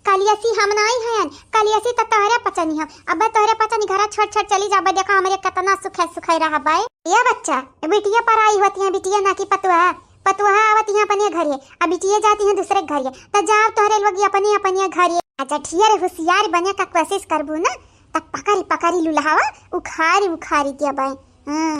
कलियसी हम नाई हयन, कलियसी त तोहरे पचनी हम। अबे तोहरे पचनी घरा छोड़ छोड़ चली जाबे, देखा हमरे कितना सुखे सुखे रहबे। ये बच्चा, बिटिया पर आई होती है, बिटिया ना कि पतुआ, पतुआ आवती है अपने घरे, अब बिटिया जाती है दूसरे घरे, त जाओ तोहरे लोग अपने अपने घरे। अच्छा ठीक है, होशियार बने का कोशिश करबू ना, त पकड़ी पकड़ी लुलहावा, उखारी उखारी देबे। हाँ।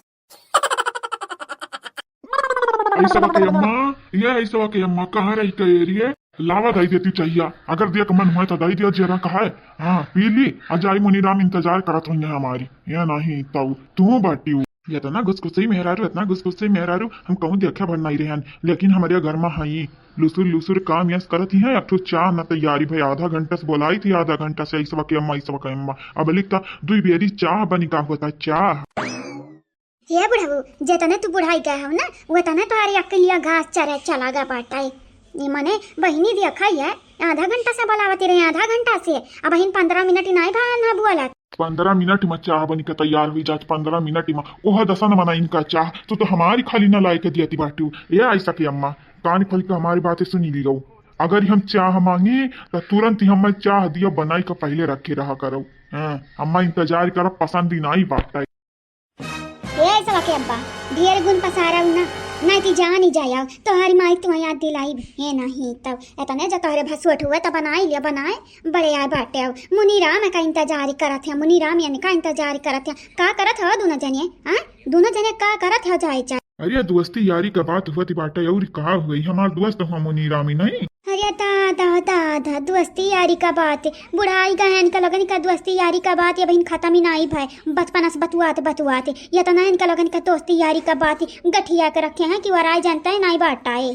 ऐसा के अम्मा, ये ऐसा के अम्मा, कहाँ रही का एरिया? लावा दई देती चाहिया, अगर दिया के मन हुआ तो दई दिया, जरा कहा है। हाँ, पी ली, आ जाई मुनीराम इंतजार करत होइहैं हमारी। ये नहीं तऊ, तू बाटी हूँ। इतना गुसगुसी मेहरारू, इतना गुसगुसी मेहरारू, हम कहूँ देखे भर नहीं रहन, लेकिन हमारे घर में हई लुसुर लुसुर काम यस करत ही है। एक ठो चाह न तैयारी भई, आधा घंटा से बोलाई थी, आधा घंटा से ऐसा के अम्मा, ऐसा के अम्मा। अब लिखता दुई बेरी चाह बनी का होता, चाह। हे बुढ़ऊ, जेतने तू बुढ़ाई गए हो ना, वतने तोहरे अक्कलिया घास चरे चला गा बाटे। ये मने बहिनी देखा है, आधा घंटा से बोलावती रहे, आधा घंटा से, अब बहिन पन्द्रह मिनट ही नहीं भा ना बोलत। पन्द्रह मिनट में चाह बनी के तैयार हुई जात, पन्द्रह मिनट में। ओह दसन मना इनका चाह, तू तो हमारी खाली ना लाई के दियती बाटू। ए ऐसा के अम्मा, कान खोल के हमारी बातें सुनी ली जाऊ। अगर हम चाह मांगी तो तुरंत ही हमें चाह दिया बनाई के पहले रखे रहा करो। हाँ, अम्मा इंतजार करब, पसंद ही नहीं बाटे। ए ऐसा के अब्बा, ढेर गुण पसारब ना, नहीं ती जान ही जाया, तोहरी माई तुम्हें याद दिलाई। हे नहीं तब, एतने जो तोहरे भसुअट हुए तो बनाई लिया, बनाए, बड़े आए बाटे हो। मुनीराम का इंतजार करत है, मुनीराम यानी का इंतजार करत है। का करत हो दोनों जने, हाँ? दोनों जने का करत हो जाए चाहे? अरे दोस्ती यारी का बात हुआ थी बाटे, और का हुई? हमार दोस्त हुआ मुनीराम ही नहीं। अरे दादा, दादा, दोस्ती यारी का बात, बुढ़ाई गए इनका लगन का दोस्ती यारी का बात, ये बहिन खत्म ही नहीं भय, बचपना से बतुआत, बतुआत, ये तो ना इनका लगन का दोस्ती यारी का बात, गठिया के रखे हैं कि वराई जनता ही नहीं बाटा है।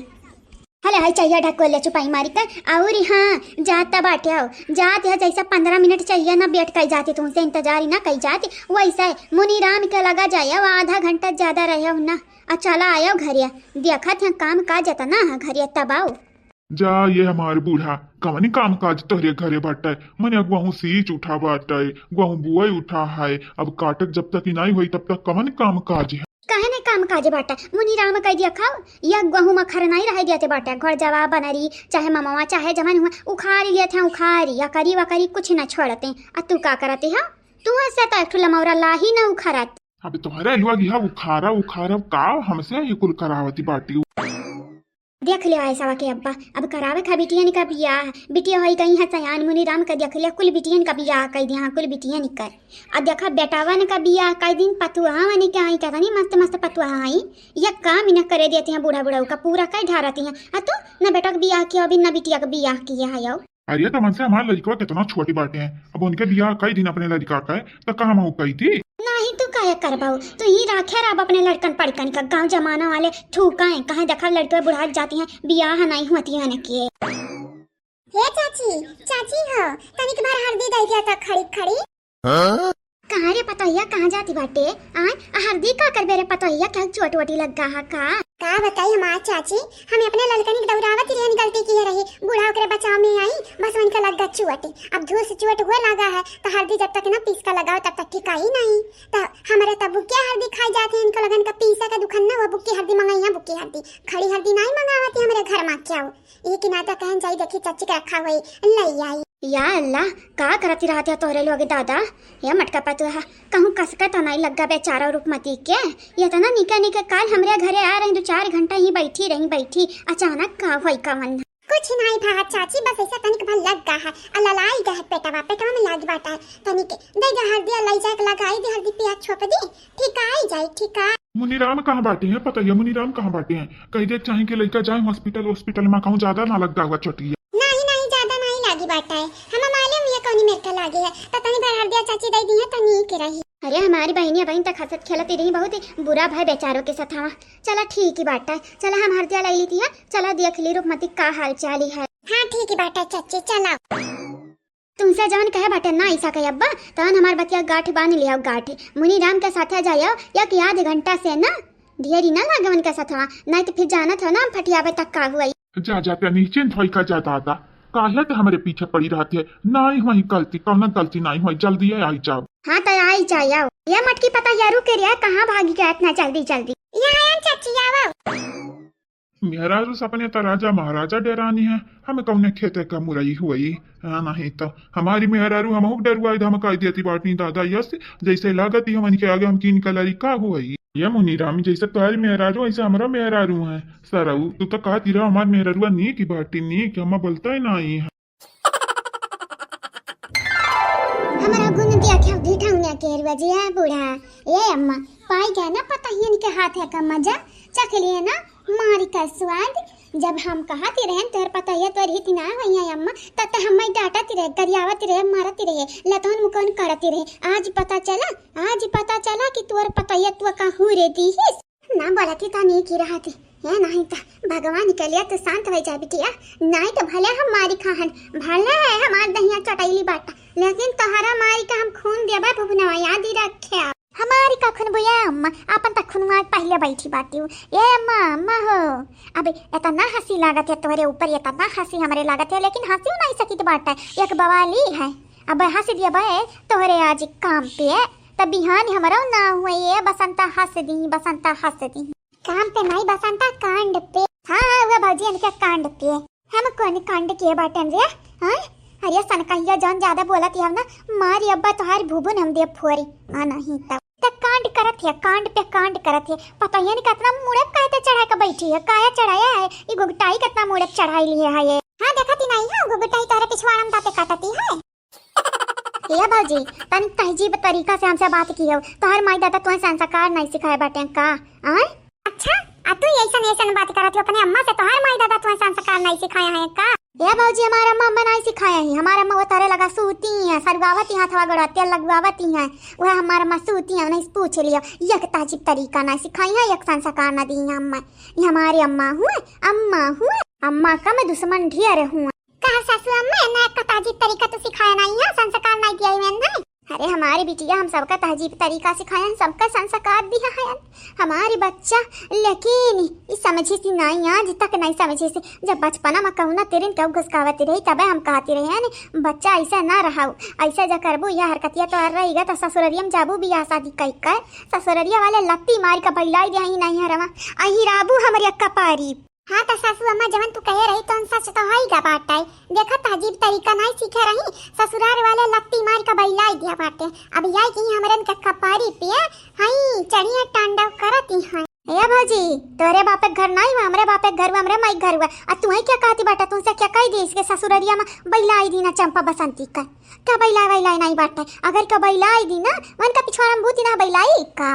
हले हाय चाहिए ढकोले चुपाई मारी का, और हाँ, जात बाटे हो, जात है जैसा पन्द्रह मिनट चाहिए ना, बैठ कर जाती तुमसे इंतजार ही ना कही जाती, वैसा है, मुनीराम के लगा जाए, वो आधा घंटा ज्यादा रहे हो ना, आ चला आयो घरे, देखत हैं काम काज एतना है घरे तब आओ। जा ये हमार बूढ़ा, कवनी काम काज तोहरे घरे बाटे? मने अब गहूँ सींच उठा बाटे, गहूँ बुआई उठा है, अब काटक जब तक ही नहीं होई तब तक कवन काम काज है? काहे नहीं काम काज बाटे? मुनीराम कह दिया खाओ, या गहूँ में खर नहीं रह दिया ते बाटे, घर जवा बनरी, चाहे ममवा, चाहे जवन हुआ, उखारी लिया थे उखारी, या करी वा करी कुछ न छोड़ते, आ तू का करते हो? तू ऐसे तो एक ठो लमौरा लाही न उखरत। अब तोहरे लोग यह उखारा उखारा का हमसे ही कुल करावती बाटी। देख लिया ऐसा के अब्बा, अब करावे खा बिटियन का बियाह, बिटिया होई गई है सयान, मुनीराम का देख लिया, कुल बिटियन का बियाह कह दिया, कुल बिटियन कर। अब देखा बेटावन का बियाह कह दिन, पतुआवन के आई, कितनी मस्त मस्त पतुआ आई, ये काम ही न करे देती हैं बूढ़ा बुढ़ऊ का, पूरा कह ढारती हैं। आ तू न बेटा का बियाह किया अभी, न बिटिया का बियाह किया है यो। अरे तो मन से हमार लड़कवा कितना छोटी बाटे हैं, अब उनके बियाह कई दिन अपने लड़का का है, तो का हम कही थी? नहीं तू काहे करबाऊ, तू ही राखे रह अपने लड़कन पड़कन का, गांव जमाना वाले थूका है, कहाँ देखा लड़के बुढ़ा जाती हैं, बियाह नहीं होती है इनके। हे चाची, चाची हो, तनिक भर हल्दी दे दिया था खड़ी खड़ी। हाँ? कहाँ रे पतोहिया, कहाँ जाती बाटे? आय, आ हल्दी का करबे रे पतोहिया, क्या चोट वोटी लग गा है का? का बताई हमार चाची, हम अपने ललकनी के दौरावत ही रहन, गलती किए रही, बूढ़ा ओकरे बचाव में आई, बस उनका लग गा चोट। अब धूल से चोट हुए लगा है, तो हल्दी जब तक ना पीस का लगाओ तब तक ठिकाई नहीं। तो हमारे तब बुकिया हल्दी खाई जाती है, इनको लगन का पीसा का दुखन ना, वो बुकी हल्दी मंगाई है, बुकी हल्दी, खड़ी हल्दी नहीं मंगावती हमारे घर में क्या हो। ये कि ना तो कहन जाई देखी चाची के रखा हुई, ले आई। या अल्लाह, का करती रहत है तोहरे लोग दादा? या मटका पतुआ, कहूँ कसकत नहीं लग्गा बेचारा रूपमती के। ये इतना निके निके काल हमरे घरे आ रही, दो चार घंटा ही बैठी रही, बैठी, अचानक का होई का मन? कुछ नहीं भा चाची, बस ऐसा तनिक भर लग गा है, आ ललाई गा है पेटवा, पेटवा में लाग बाटा है तनिक। दे गा हल्दी, आ लई जाके लगाई दे हल्दी, पियाज छोप दी, ठीक आई जाई, ठीक आ। मुनीराम कहाँ बाटे हैं? पता है मुनीराम कहाँ बाटे हैं? कह दे चाहे कि लइका जाए हॉस्पिटल, हॉस्पिटल में कहूँ ज्यादा ना लग गा हुआ चोटिया। नहीं, नहीं, ज्यादा नहीं लागी बाटा है। हमें मालूम ये कौनी मेर का लागे है। तो तनी भर हरदिया चाची दे दी है तो नीक रही। अरे हमारी बहनिया बहन तक हंसत खेलत रही, बहुत बुरा भय बेचारों के साथ हवा। चला ठीक ही बाटा है, चला हम हरदिया लाई ली थी है, चला देख ली रूपमती का हाल चाल ही है। हाँ ठीक ही बाटा है चाची, चला। तुमसे जवन कहे बाटे ना ऐसा कहे अब्बा, तवन हमार बतिया गांठ बांध लिया गांठ। मुनीराम के साथे जायो या कि आध घंटा से ना ढेरी ना लागे उनके साथवा, नहीं तो फिर जानत हो ना हम फटियावे तक का हुआ। जा, जा, तनी चिंत होई का जा दादा, काहे ते हमरे पीछे पड़ी रहत है? नाई हुई गलती, कौनो गलती नाई हुई, जल्दी आई जाओ। हाँ, तो आई जाओ। ये मटकी पता यारू के रिया कहाँ भागी गया इतना जल्दी जल्दी? यहाँ आया चाची, आओ। मेहरारू से अपने तो राजा महाराजा डेरानी है, हमें कौने खेते का मुरई हुई। हाँ, नहीं तो हमारी मेहरारू हमहू के डरुआई धमकाई देती बाटनी दादा, यस जैसे लागत ही हमन के आगे हम कीन कलरी का हुई। ये मुनीराम, जैसे तोहारी मेहरारू, ऐसे हमरा मेहरारू हैं। सरऊ, तू तो कहती रहो, हमार मेहरारुआ नीक ही बाटी, नीक, हम बोलता ही नहीं है। हमारा गुण दिया क्या ढिठाउनिया के रुआ जी है बूढ़ा। ये अम्मा, पाई गया ना पता ही इनके हाथ है का मजा, चख लिए ना, मारी का स्वाद। जब हम कहती रहे, तोहर पता है, तोहर हित ना होई है अम्मा, तब तो हमें डांटती रहे, गरियावती रहे, मारती रहे, लतौन मुकौन करती रहे। आज पता चला, आज पता चला कि तोहर पता है, तू का हूरे दी हिस। ना बोलती तो नीक ही रहती, ये नहीं तो भगवान के लिए तो शांत हो जा बिटिया, नहीं तो भले हम मारी खाहन, भले है हमार दहिया चटैली बाटा, लेकिन तोहरा मारी का हम खून देबा भुवनवा, याद ही रखे। हमारी का खून बुआ अम्मा, आपन तक खून मार पहले बैठी बाटी हूँ। ए अम्मा, अम्मा हो, अब इतना हंसी लागत है तोहरे ऊपर, इतना हंसी हमरे लागत है, लेकिन हंसी नहीं सकित बाटा, एक बवाली है। अब हंस दिया बे तोहरे आज काम पे, तब बिहान हमरो ना हुए, ये बसंता हंस दी, बसंता हंस दी। काम पे नहीं बसंता, कांड पे। हाँ, हाँ, वह भौजी इनके कांड पे। हम कौन कांड किए बाटन रे? हाँ? अरे सन कहिया जौन ज्यादा बोलत ही हम ना, मारी अब्बा तोहार भूबुन हम दे फोरी। हाँ नहीं तब। त कांड करत है, कांड पे कांड करत है। पता ही नहीं कितना मुड़े काहे ते चढ़ा के बैठी है, काया चढ़ाया है, ई गुगटाई कितना मुड़े चढ़ाई लिए है ये। हाँ देखती नहीं है, गुगटाई तोहरे पिछवाड़ा में ताते काटती है। ए भौजी, तनी तहजीब तरीका से हमसे बात कियो। तोहर माई दादा तुहे संस्कार नहीं सिखाए बाटे का? आय? अच्छा, आ तू ऐसन ऐसन बात करत हो अपने अम्मा से, तोहर माई दादा तुहे संस्कार नहीं सिखाए हैं का? ए भौजी, हमार अम्मा, अम्मा नहीं सिखाए हैं। हमार अम्मा वो तारे लगा सूती हैं, सरुआवती हैं, थवा गड़वा तेल लगवावती हैं। वह हमार अम्मा सूती हैं, उन्हें पूछ लियो। एक तहजीब तरीका नहीं सिखाई है, एक संस्कार ना दी हैं अम्मा। ये हमारे अम्मा हुए, अम्मा हुए, अम्मा का मैं दुश्मन ढेर हुआ। का सासू अम्मा, एन्ना एक तहजीब तरीका तो सिखाया नहीं है, संस्कार नहीं दिया ही मैंने। अरे हमारी बिटिया, हम सबका तहजीब तरीका सिखाया, हम सबका संस्कार दिया है हमारी बच्चा, लेकिन ई समझी सी नहीं, आज तक नहीं समझी सी। जब बचपना में कहूँ ना तेरिन कहूँ घुसकावती रही, तबे हम कहती रहे हैं न, बच्चा ऐसा ना रहाऊ, ऐसा जा करबू, यह हरकतिया तो रहेगा तो ससुररिया में जाबू बियाह शादी कई कर, ससुररिया वाले लत्ती मार के बैलाई दे ही नहीं हरवा, अही राबू हमरे कपारी। हाँ त सासू अम्मा, जवन तू कहे रही तौन सच तो हई गा बाटे। देखा तहजीब तरीका नहीं सीखे रही, ससुरार वाले लत्ती मार के बैलाई दिया बाटे। अब याई कि हमरन के कपारी पे हई चढ़िया तांडव करती हैं। ए भौजी, तोरे बापे के घर नहीं हुआ, हमरे बापे के घर हुआ, हमरे माई के घर हुआ। आ तू ही क्या कहती बाटा, तुमसे क्या कही दी इसके ससुररिया में बैलाई दी ना चंपा बसंती का? का बैलाई वैलाई नहीं बाटे, अगर का बैलाई दी ना, वन का पिछवाड़ा में भूती ना बैलाई का?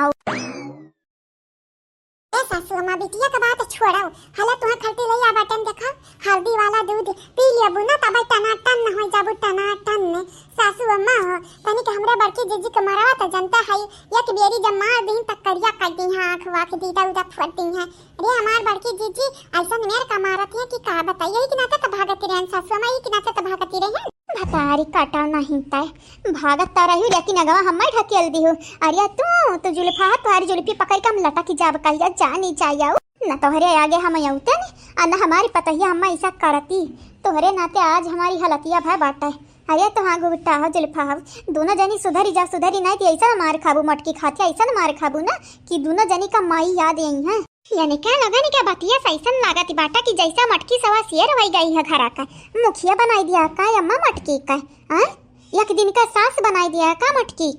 ए सासू अम्मा, बिटिया का बात छोड़ो, हला तुहा खलटी लइया बाटन देखा, हल्दी वाला दूध पी लेबू ना, तब टनाटन न हो जाबू, टनाटन। सासू अम्मा हो, तनिक हमरे बड़की जीजी के मरवा त जनता है, एक बेरी जब मार दी त करिया कर दी है, आँख वाँख दीदा उदा फोड़ दी है। अरे हमार बड़की जीजी ऐसन मेर का मारत है कि का बताइए, एक नाते त भागती रहन सासू अम्मा, एक नाते त भागती रहन। भतारी काटा नहीं तय, भागत त रही, लेकिन अगवा हम्मै ढकेल दिहु। अरे तू, तू जुल्फा, तोहरी जुल्फी पकड़ के हम लटक जाब, कहिया जानी जायाऊ। न तोहरे आगे हम अउतन, आ न हमारी पतहिया हम्मै ऐसा करती। तोहरे नाते आज हमारी हलतिया भय बाटे। अरे तो हाँ घुघटा हो, जुल्फा हो, दोनों जनी सुधरी जा, सुधरी नहीं त ऐसा मार खाबू, मटकी खाते ऐसा मार खाबू ना कि दोनों जनी का माई याद आई है। यानी का लोगन के बतिया से अइसन लागत बाटा कि जैसा मटकी सवा शेर होई गई है घरा का। मुखिया बनाई दिया का अम्मा मटकी का? हाँ? एक दिन का सास बनाई दिया का मटकी?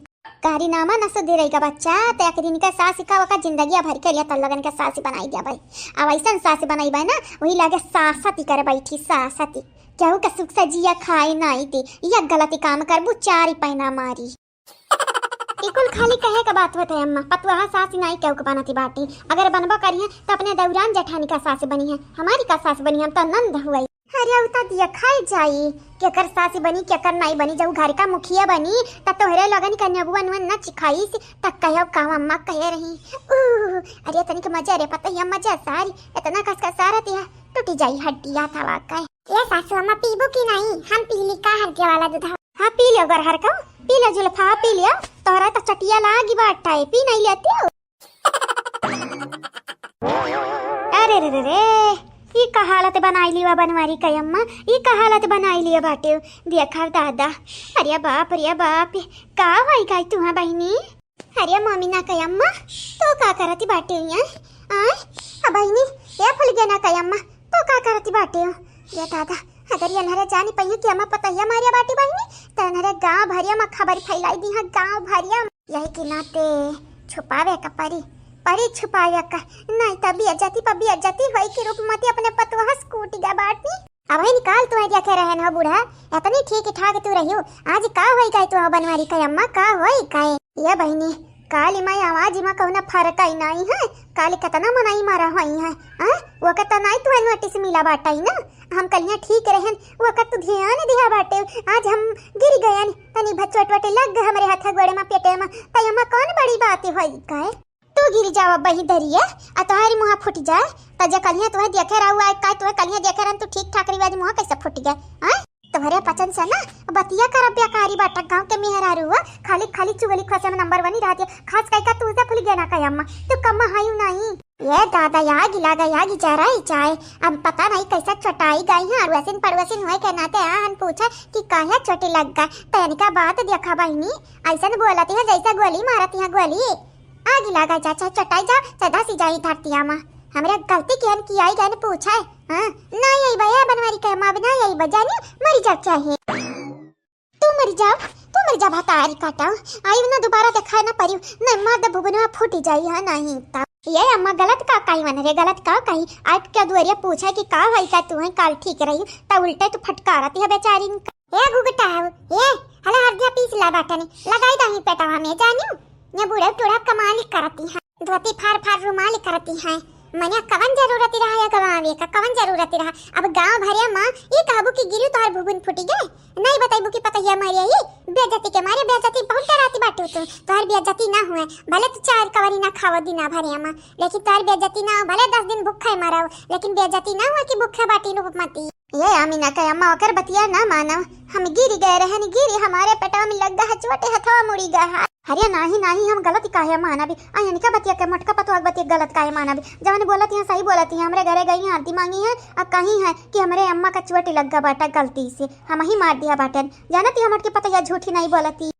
कारी नामा न सुधरेगा बच्चा, तो एक दिन का सास का ओका जिंदगिया भर के लिए तो लोगन के सास बनाई दिया भाई। अब अइसन सास बनाई भाई ना, वही लागे सासती करे बैठी सासती। केहू के सुख से जिया खाए नाई दी, या गलती काम करबू चारी पैना मारी। ई कुल खाली कहे के बात होत है अम्मा, पतुआ सास नाई केहू के बनती बाटी। अगर बनबो करिए तो अपने दौरान जेठानी का सास बनी है, हमारी का सास बनी, हम तो नंद हुई। अरे उ तो दिया खाए जाई, केकर सास बनी केकर नाई बनी, जब घर का मुखिया बनी त तोहरे लगन के नेबुआ नुआ न चिखाइस त कहो का अम्मा कहे रही। ऊ, अरे तनिक मजा रे पतैया मजा सारी, इतना कस कस सारा तिया टूटी जाई हड्डिया थवा के। ए सासू अम्मा पीबू की नाई? हम पी ली का हल्के वाला दूध? हाँ पी लियो गरहर का, पी लियो जुल्फा, पी लियो। तोहरा तो चटिया लागी बाटा है, पी नहीं लेती हो? अरे रे रे रे, ई का हालत बनाई लिया बनवारी का अम्मा, ई का हालत बनाई लिया बाटे। देखा दादा, अरे बाप रे बाप, का होई गई तुहा बहिनी? अरे मोमिना का अम्मा, तू का करती बाटे यहाँ? आय, आ बहिनी, ए फुलगेना का अम्मा, तू का करती बाटे हो? ये दादा, अगर ये नरे जानी पइहैं कि अम्मा पतैया मारिया बाटी बहिनी, त नरे गाँव भरिया में खबर फैलाई दी है, गाँव भरिया। यही के नाते छुपावे का परी, परी छुपावे का, नहीं त बेइज्जती पर बेइज्जती होई कि रूपमती अपने पतोह से कूट गया बाटी। अबही निकाल तू आइडिया के रहन हो बूढ़ा, इतनी ठीक ठाक तू रहियो, आज का होई गई तू बनवारी का अम्मा, का होई गई? ये बहिनी, काली माई आवाज में कौनो फर्क आई नाई है, काली कितना मनई मरा होई है, हाँ? वो के तो नाई तू नोटिस मिला बाटा ही ना, हम कलिया ठीक रहन, वो के तू ध्यान दिया बाटे, आज हम गिर गयन, तनी भचोट वटे लग गए हमरे हाथ गोड़े में पेटे में, त अम्मा कौन बड़ी बात होई गए? तू गिर जावा बही दरिया, आ तोहारी मुँह फूट जाए, त जे कलिया तुहे देखे रहू आए, का तुहे कलिया देखे रहन, तू ठीक ठाक रही, आज मुँह कैसे फूट गए, हाँ? तोहरे पचन से ना बतिया करब बेकारी बाटा, गाँव के मेहरारू हुआ, खाली खाली चुगली खोसे में नंबर वन ही रहती है, खास करके तू से फुलगेना का अम्मा, तू कम हायू नहीं। ये दादा, आगी लागा, आगी जराई जाए। अब पता नहीं कैसा चटाई गई है, अड़वसिन पड़वसिन होए के नाते आहन पूछे कि काहे चोटी लग गए। तनिका बात देखा बहिनी, अइसन बोलती है जैसे गोली मारती है गोली। आगी लागा जा, चाहे चटाई जा, चाहे धसी जाई धरतिया में। हमरे गलती केहन कियाई गए पूछे। हाँ, ना यही बा, ए बनवारी के अम्मा, अब ना यही बा, जानी, मरी जाओ चाहे। तू मर जाओ, तू मर जा भतारी काटा। आई ना दोबारा दिखाए ना परियो, नहीं मार दे भुबनवा फूट जाई है नहीं ता। ये अम्मा गलत का कही मन रे, गलत का कही? आइके दुआरिया पूछे कि का होई का तू है काल ठीक रही, ता उल्टे तू फटकारती है बेचारी का। ए घुघटाओ, ए हला हरदिया पीस ला बाटने, लगाई दही पेटवा में जानियो। ये बूढ़े टूढ़ा कमाल करती है, धोती फार फार रुमाल करती है। मने कवन जरूरत रहा या गवावे का, कवन जरूरत रहा? अब गांव भरिया माँ ई कहबू कि गिरू तोहर भुबुन फूटी गए, नहीं बताइबू कि पतैया मारिया ही। बेइज्जती के मारे, बेइज्जती बहुत डराती बाटू तू, तोहर बेइज्जती ना हुए, भले तू चार कवरी ना खावो दिना भरिया माँ, लेकिन तोहर बेइज्जती ना हो, भले दस दिन भूखे मरो, लेकिन बेइज्जती ना हुए कि भूखे बाटी रूपमती। ये अमीना के अम्मा ओकर बतिया ना मानव, हम गिर गए रहन, गिरी हमारे पेटवा में लग गया, चोटे हथवा मुड़ी गया। अरे नाही नाही, हम गलत काहे मानबी? आ इनका बतिया के, मोटका पतोह के बतिया गलत काहे मानबी? जवन बोलत हैं सही बोलत हैं, हमरे घरे गई हैं आरती मांगी हैं, आ कही हैं कि हमरे अम्मा का चोट लग गया बाटा गलती से, हम ही मार दिया बाटन। जानत ही हम मोटकी पतोहिया झूठी नहीं बोलती।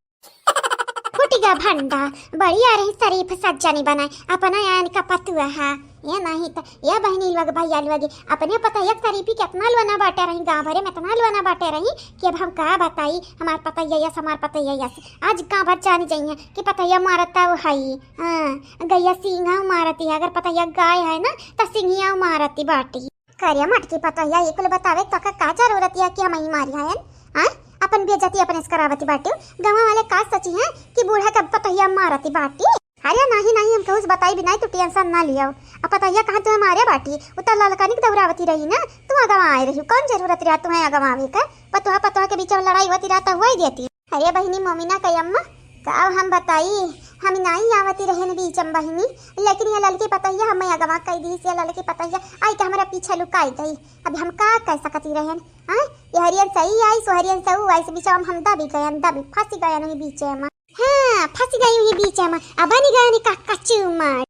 फुटिगा भंडा, बढ़िया रही शरीफ सज्जनी बनाए, अपना आन का पतुआ है। ये नहीं त, ये बहिनी लोग, भैया लोग, अपने पतोहिया के शरीफी कितना लोना बाटे रही, गाँव भरे में इतना लोना बाटे रही कि अब हम का बताई, हमार पतोहिया यस, हमार पतोहिया यस। आज गाँव भर जानी जाइए कि पतोहिया मारता वो हई। हाँ, गैया सींगा मारती है, अगर पतोहिया गाय है ना, त सिंगिया मारती बाटी। करिया मटकी पतोहिया, ये कुल बतावे तो का, का जरूरत है कि हम ही मारी हैं? हाँ? अपन बेइज्जती अपने से करावती बाटी। गाँव वाले का सोची हैं कि बूढ़ा का पतोहिया मारती बाटी? अरे नाही नाही, हम कहूँ से बताई भी नाही, तू टेंशन ना लियो। अब पतोहिया कहाँ तुम्हें मारे बाटी, उ तो ललकनिक दौरावती रही ना, तू अगवा आए रही, कौन जरूरत रहा तुम्हें अगवा आवे का? पतोहा पतोहा के बीच में लड़ाई होती रहा तो हुआ ही देती। अरे बहिनी मोमिना के अम्मा, का हम बताई, हम नाही आवती रहन बीच में बहिनी, लेकिन ये ललकी पतोहिया हमें अगवा कई दी, ये ललकी पतोहिया आई के हमारे पीछे लुकाई गई। अब हम का कर सकती रहन? हाँ, ये हरियन सही आई, सो हरियन सऊ आई, से बीच में हम दबी गयन, दबी फंसी गयन वही बीच में। हाँ, फंसी गई वही बीच में, अब बनी गयन का कचूमर।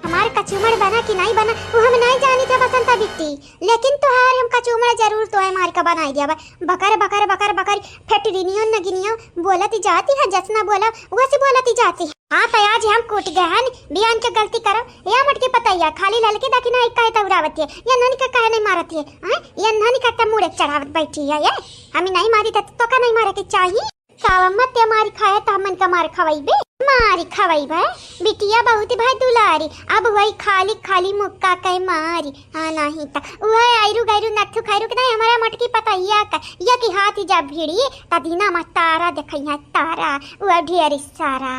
हमार कचूमर बना कि नहीं बना, वो हम नहीं जानी थे बसंता बिट्टी, लेकिन तोहार हम कचूमर जरूर तोहे मार के बनाई दिया बा। बकर, बकर, बकर, बकर, फेटरिनियो नगिनियो बोलत जाती है, जस ना बोला, वैसे बोलत जाती है। हाँ, तो आज हम कूट गए हन, बिहान के गलती करब। या मोटकी पतैया, खाली ललके देखी ना, एक काहे तौरावत है, या ननी का काहे नहीं मारत है, हैं? या ननी का त मुड़े चढ़ावत बैठी है, ये हमी नहीं मारी त तो का नहीं मारे के चाही? कावा मत ते मारी खाए त हमन का मार खवैबे, मारी खवैबे। बिटिया बहुत भाई दुलारी, अब वही खाली खाली मुक्का के मारी। हाँ, नहीं त वह आयरु गैरु नथु खैरु के नहीं, हमारा मोटकी पतैया का, या की हाथ ही जब भिड़ी, त दीना मा तारा देखैया तारा, वह ढेरी सारा।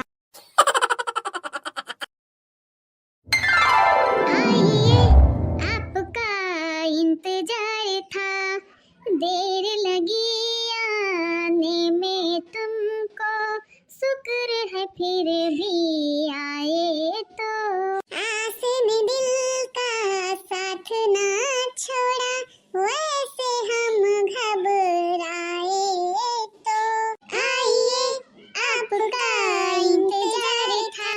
आइए, आपका इंतजार था, देर लगी आने में तुमको, शुक्र है फिर भी आए तो। आस में दिल का साथ ना छोड़ा, वैसे हम घबराए तो। आइए, आपका इंतजार था।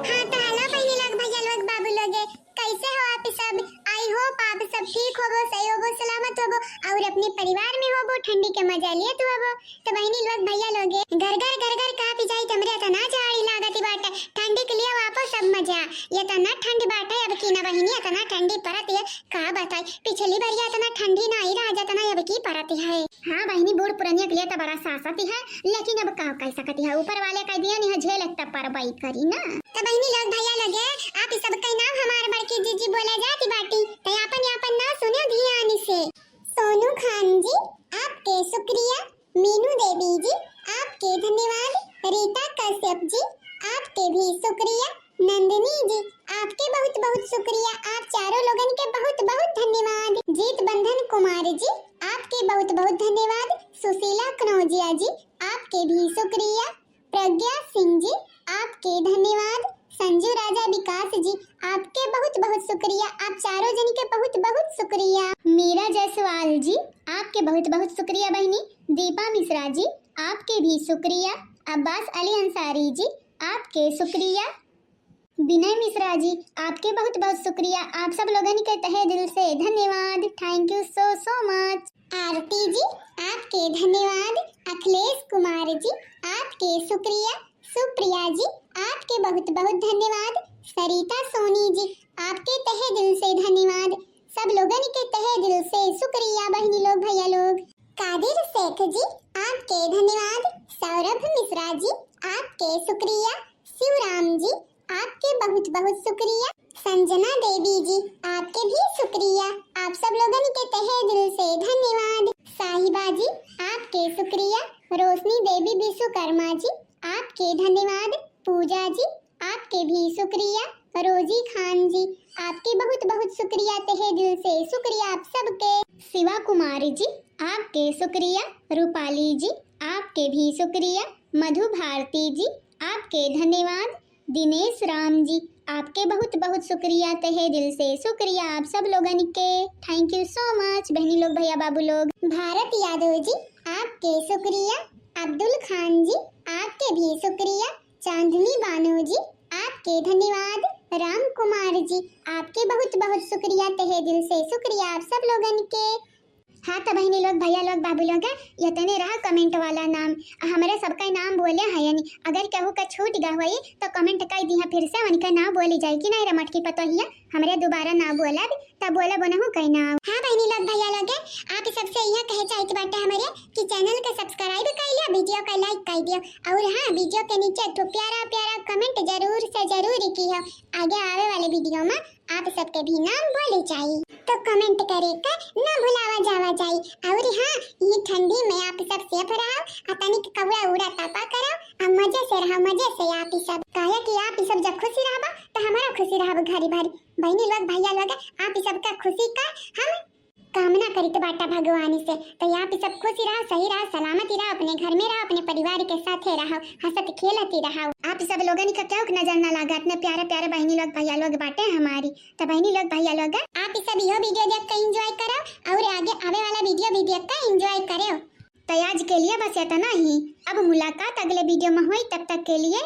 हाँ, तो हेलो बहिनी लोग, भैया लोग, बाबू लोग, कैसे हो आप सब? I hope आप सब ठीक होबो, सही होबो, सलामत होबो और अपने परिवार में होबो, ठंडी के मजा लेत होबो। तो बहिनी लोग, भैया लोग, घर घर घर घर कहाँ पे जाई, हमरे इतना झाड़ी लागत बाटे, ठंडी के लिए वापस सब मजा। ये इतना ठंड बाटे अब की ना बहिनी, इतना ठंडी पड़त है, का बताई, पिछली बार ये इतना ठंडी ना आई रहा, जितना अब की पड़त है। हाँ बहिनी, बूढ़ पुरनिया के लिए तो बड़ा सासत है, लेकिन अब का कह सकती है, ऊपर वाले कह दिया नहीं है, झेल तब पर बाई करी ना। तो बहिनी लोग, भैया लोग, आप ही सबके नाम हमार बड़की जीजी बोला जाती बाटी, तो आपन आपन नाम सुनो ध्यान से। सोनू खान जी, आपके शुक्रिया। मीनू देवी जी, आपके धन्यवाद। रीता कश्यप जी, आपके भी शुक्रिया। नंदिनी जी, आपके बहुत बहुत शुक्रिया। आप चारों लोगन के बहुत बहुत धन्यवाद। जीत बंधन कुमार जी, आपके बहुत बहुत धन्यवाद। सुशीला कनौजिया जी, आपके भी शुक्रिया। प्रज्ञा सिंह जी, आपके धन्यवाद। संजू राजा विकास जी, आपके बहुत बहुत शुक्रिया। आप चारों जन के बहुत बहुत शुक्रिया। मीरा जायसवाल जी, आपके बहुत बहुत शुक्रिया बहिनी। दीपा मिश्रा जी, आपके भी शुक्रिया। अब्बास अली अंसारी जी, आपके शुक्रिया। विनय मिश्रा जी, आपके बहुत बहुत शुक्रिया। आप सब लोगन के तहे दिल से धन्यवाद। Thank you so so much। आरती जी, आपके धन्यवाद। अखिलेश कुमार जी, आपके शुक्रिया। सुप्रिया जी, आपके बहुत बहुत धन्यवाद। सरिता सोनी जी, आपके तहे दिल से धन्यवाद। सब लोगन के तहे दिल से शुक्रिया बहिनी लोग, भैया लोग। कादिर शेख जी, आपके धन्यवाद। सौरभ मिश्रा जी, आपके शुक्रिया। शिवराम जी, आपके बहुत बहुत शुक्रिया। संजना देवी जी, आपके भी शुक्रिया। आप सब लोगन के तहे दिल से धन्यवाद। साहिबा जी, आपके शुक्रिया। रोशनी देवी विश्वकर्मा जी, आपके धन्यवाद। पूजा जी, आपके भी शुक्रिया। रोजी खान जी, आपके बहुत बहुत शुक्रिया, तहे दिल से शुक्रिया आप सबके। शिवा कुमारी जी, आपके शुक्रिया। रूपाली जी, आपके भी शुक्रिया। मधु भारती जी, आपके धन्यवाद। दिनेश राम जी, आपके बहुत बहुत शुक्रिया, तहे दिल से शुक्रिया आप सब लोगन के। Thank you so much बहनी लोग, भैया बाबू लोग। भारत यादव जी, आपके शुक्रिया। अब्दुल खान जी, आपके भी शुक्रिया। चांदनी बानो जी, आपके धन्यवाद। राम कुमार जी, आपके बहुत बहुत शुक्रिया, तहे दिल से शुक्रिया आप सब लोगन के। हाँ तो बहनी लोग, भैया लोग, बाबू लोग, इतने रहा comment वाला नाम। हमरे सबका नाम बोले है यानी, अगर केहू का छूट गा होई तो comment कर दिया, फिर से उनका नाम बोली जाए कि नहीं रे मटकी पतोहिया, हमरे दोबारा ना बोलब, तब बोलब उनहू कहीं ना। हाँ बहनी लोग, भैया लोग, आप सबसे यह कहे चाहित बाटे हमरे कि channel के subscribe कर लियो, video का like कर दियो, और हाँ, video के नीचे एक ठो प्यारा प्यारा comment जरूर से जरूर किहो। आगे आवे वाले video में आप सबके भी नाम बोले जाई, तो comment करे का ना भुलावा जावा जाई। और हाँ, ये ठंडी में आप सब safe रहो, आ तनिक कौड़ा उड़ा तापा करो, आ मजे से रहो, मजे से आप ही सब। काहे कि आप ही सब जब खुशी रहबा, तो हमारा खुशी रहब घरी भरी। बहनी लोग, भैया लोग, आप ही सबका खुशी का हम कामना करित बाटा भगवान से। तो आप ही सब खुशी रहो, सही रहो, सलामती रहो, अपने घर में रहो, अपने परिवार के साथे रहो, हंसत खेलत ही रहो। आप ही सब लोगन का केहू के नजर ना लागा, इतने प्यारे प्यारे बहनी लोग, भैया लोग बाटे हमारी। तो बहनी लोग, भैया लोग, आप ही सब यो video देख के enjoy करो और आगे आवे वाला video भी देख के enjoy करो। तो आज के लिए बस इतना ही। अब मुलाकात अगले video में होई, तब तक के लिए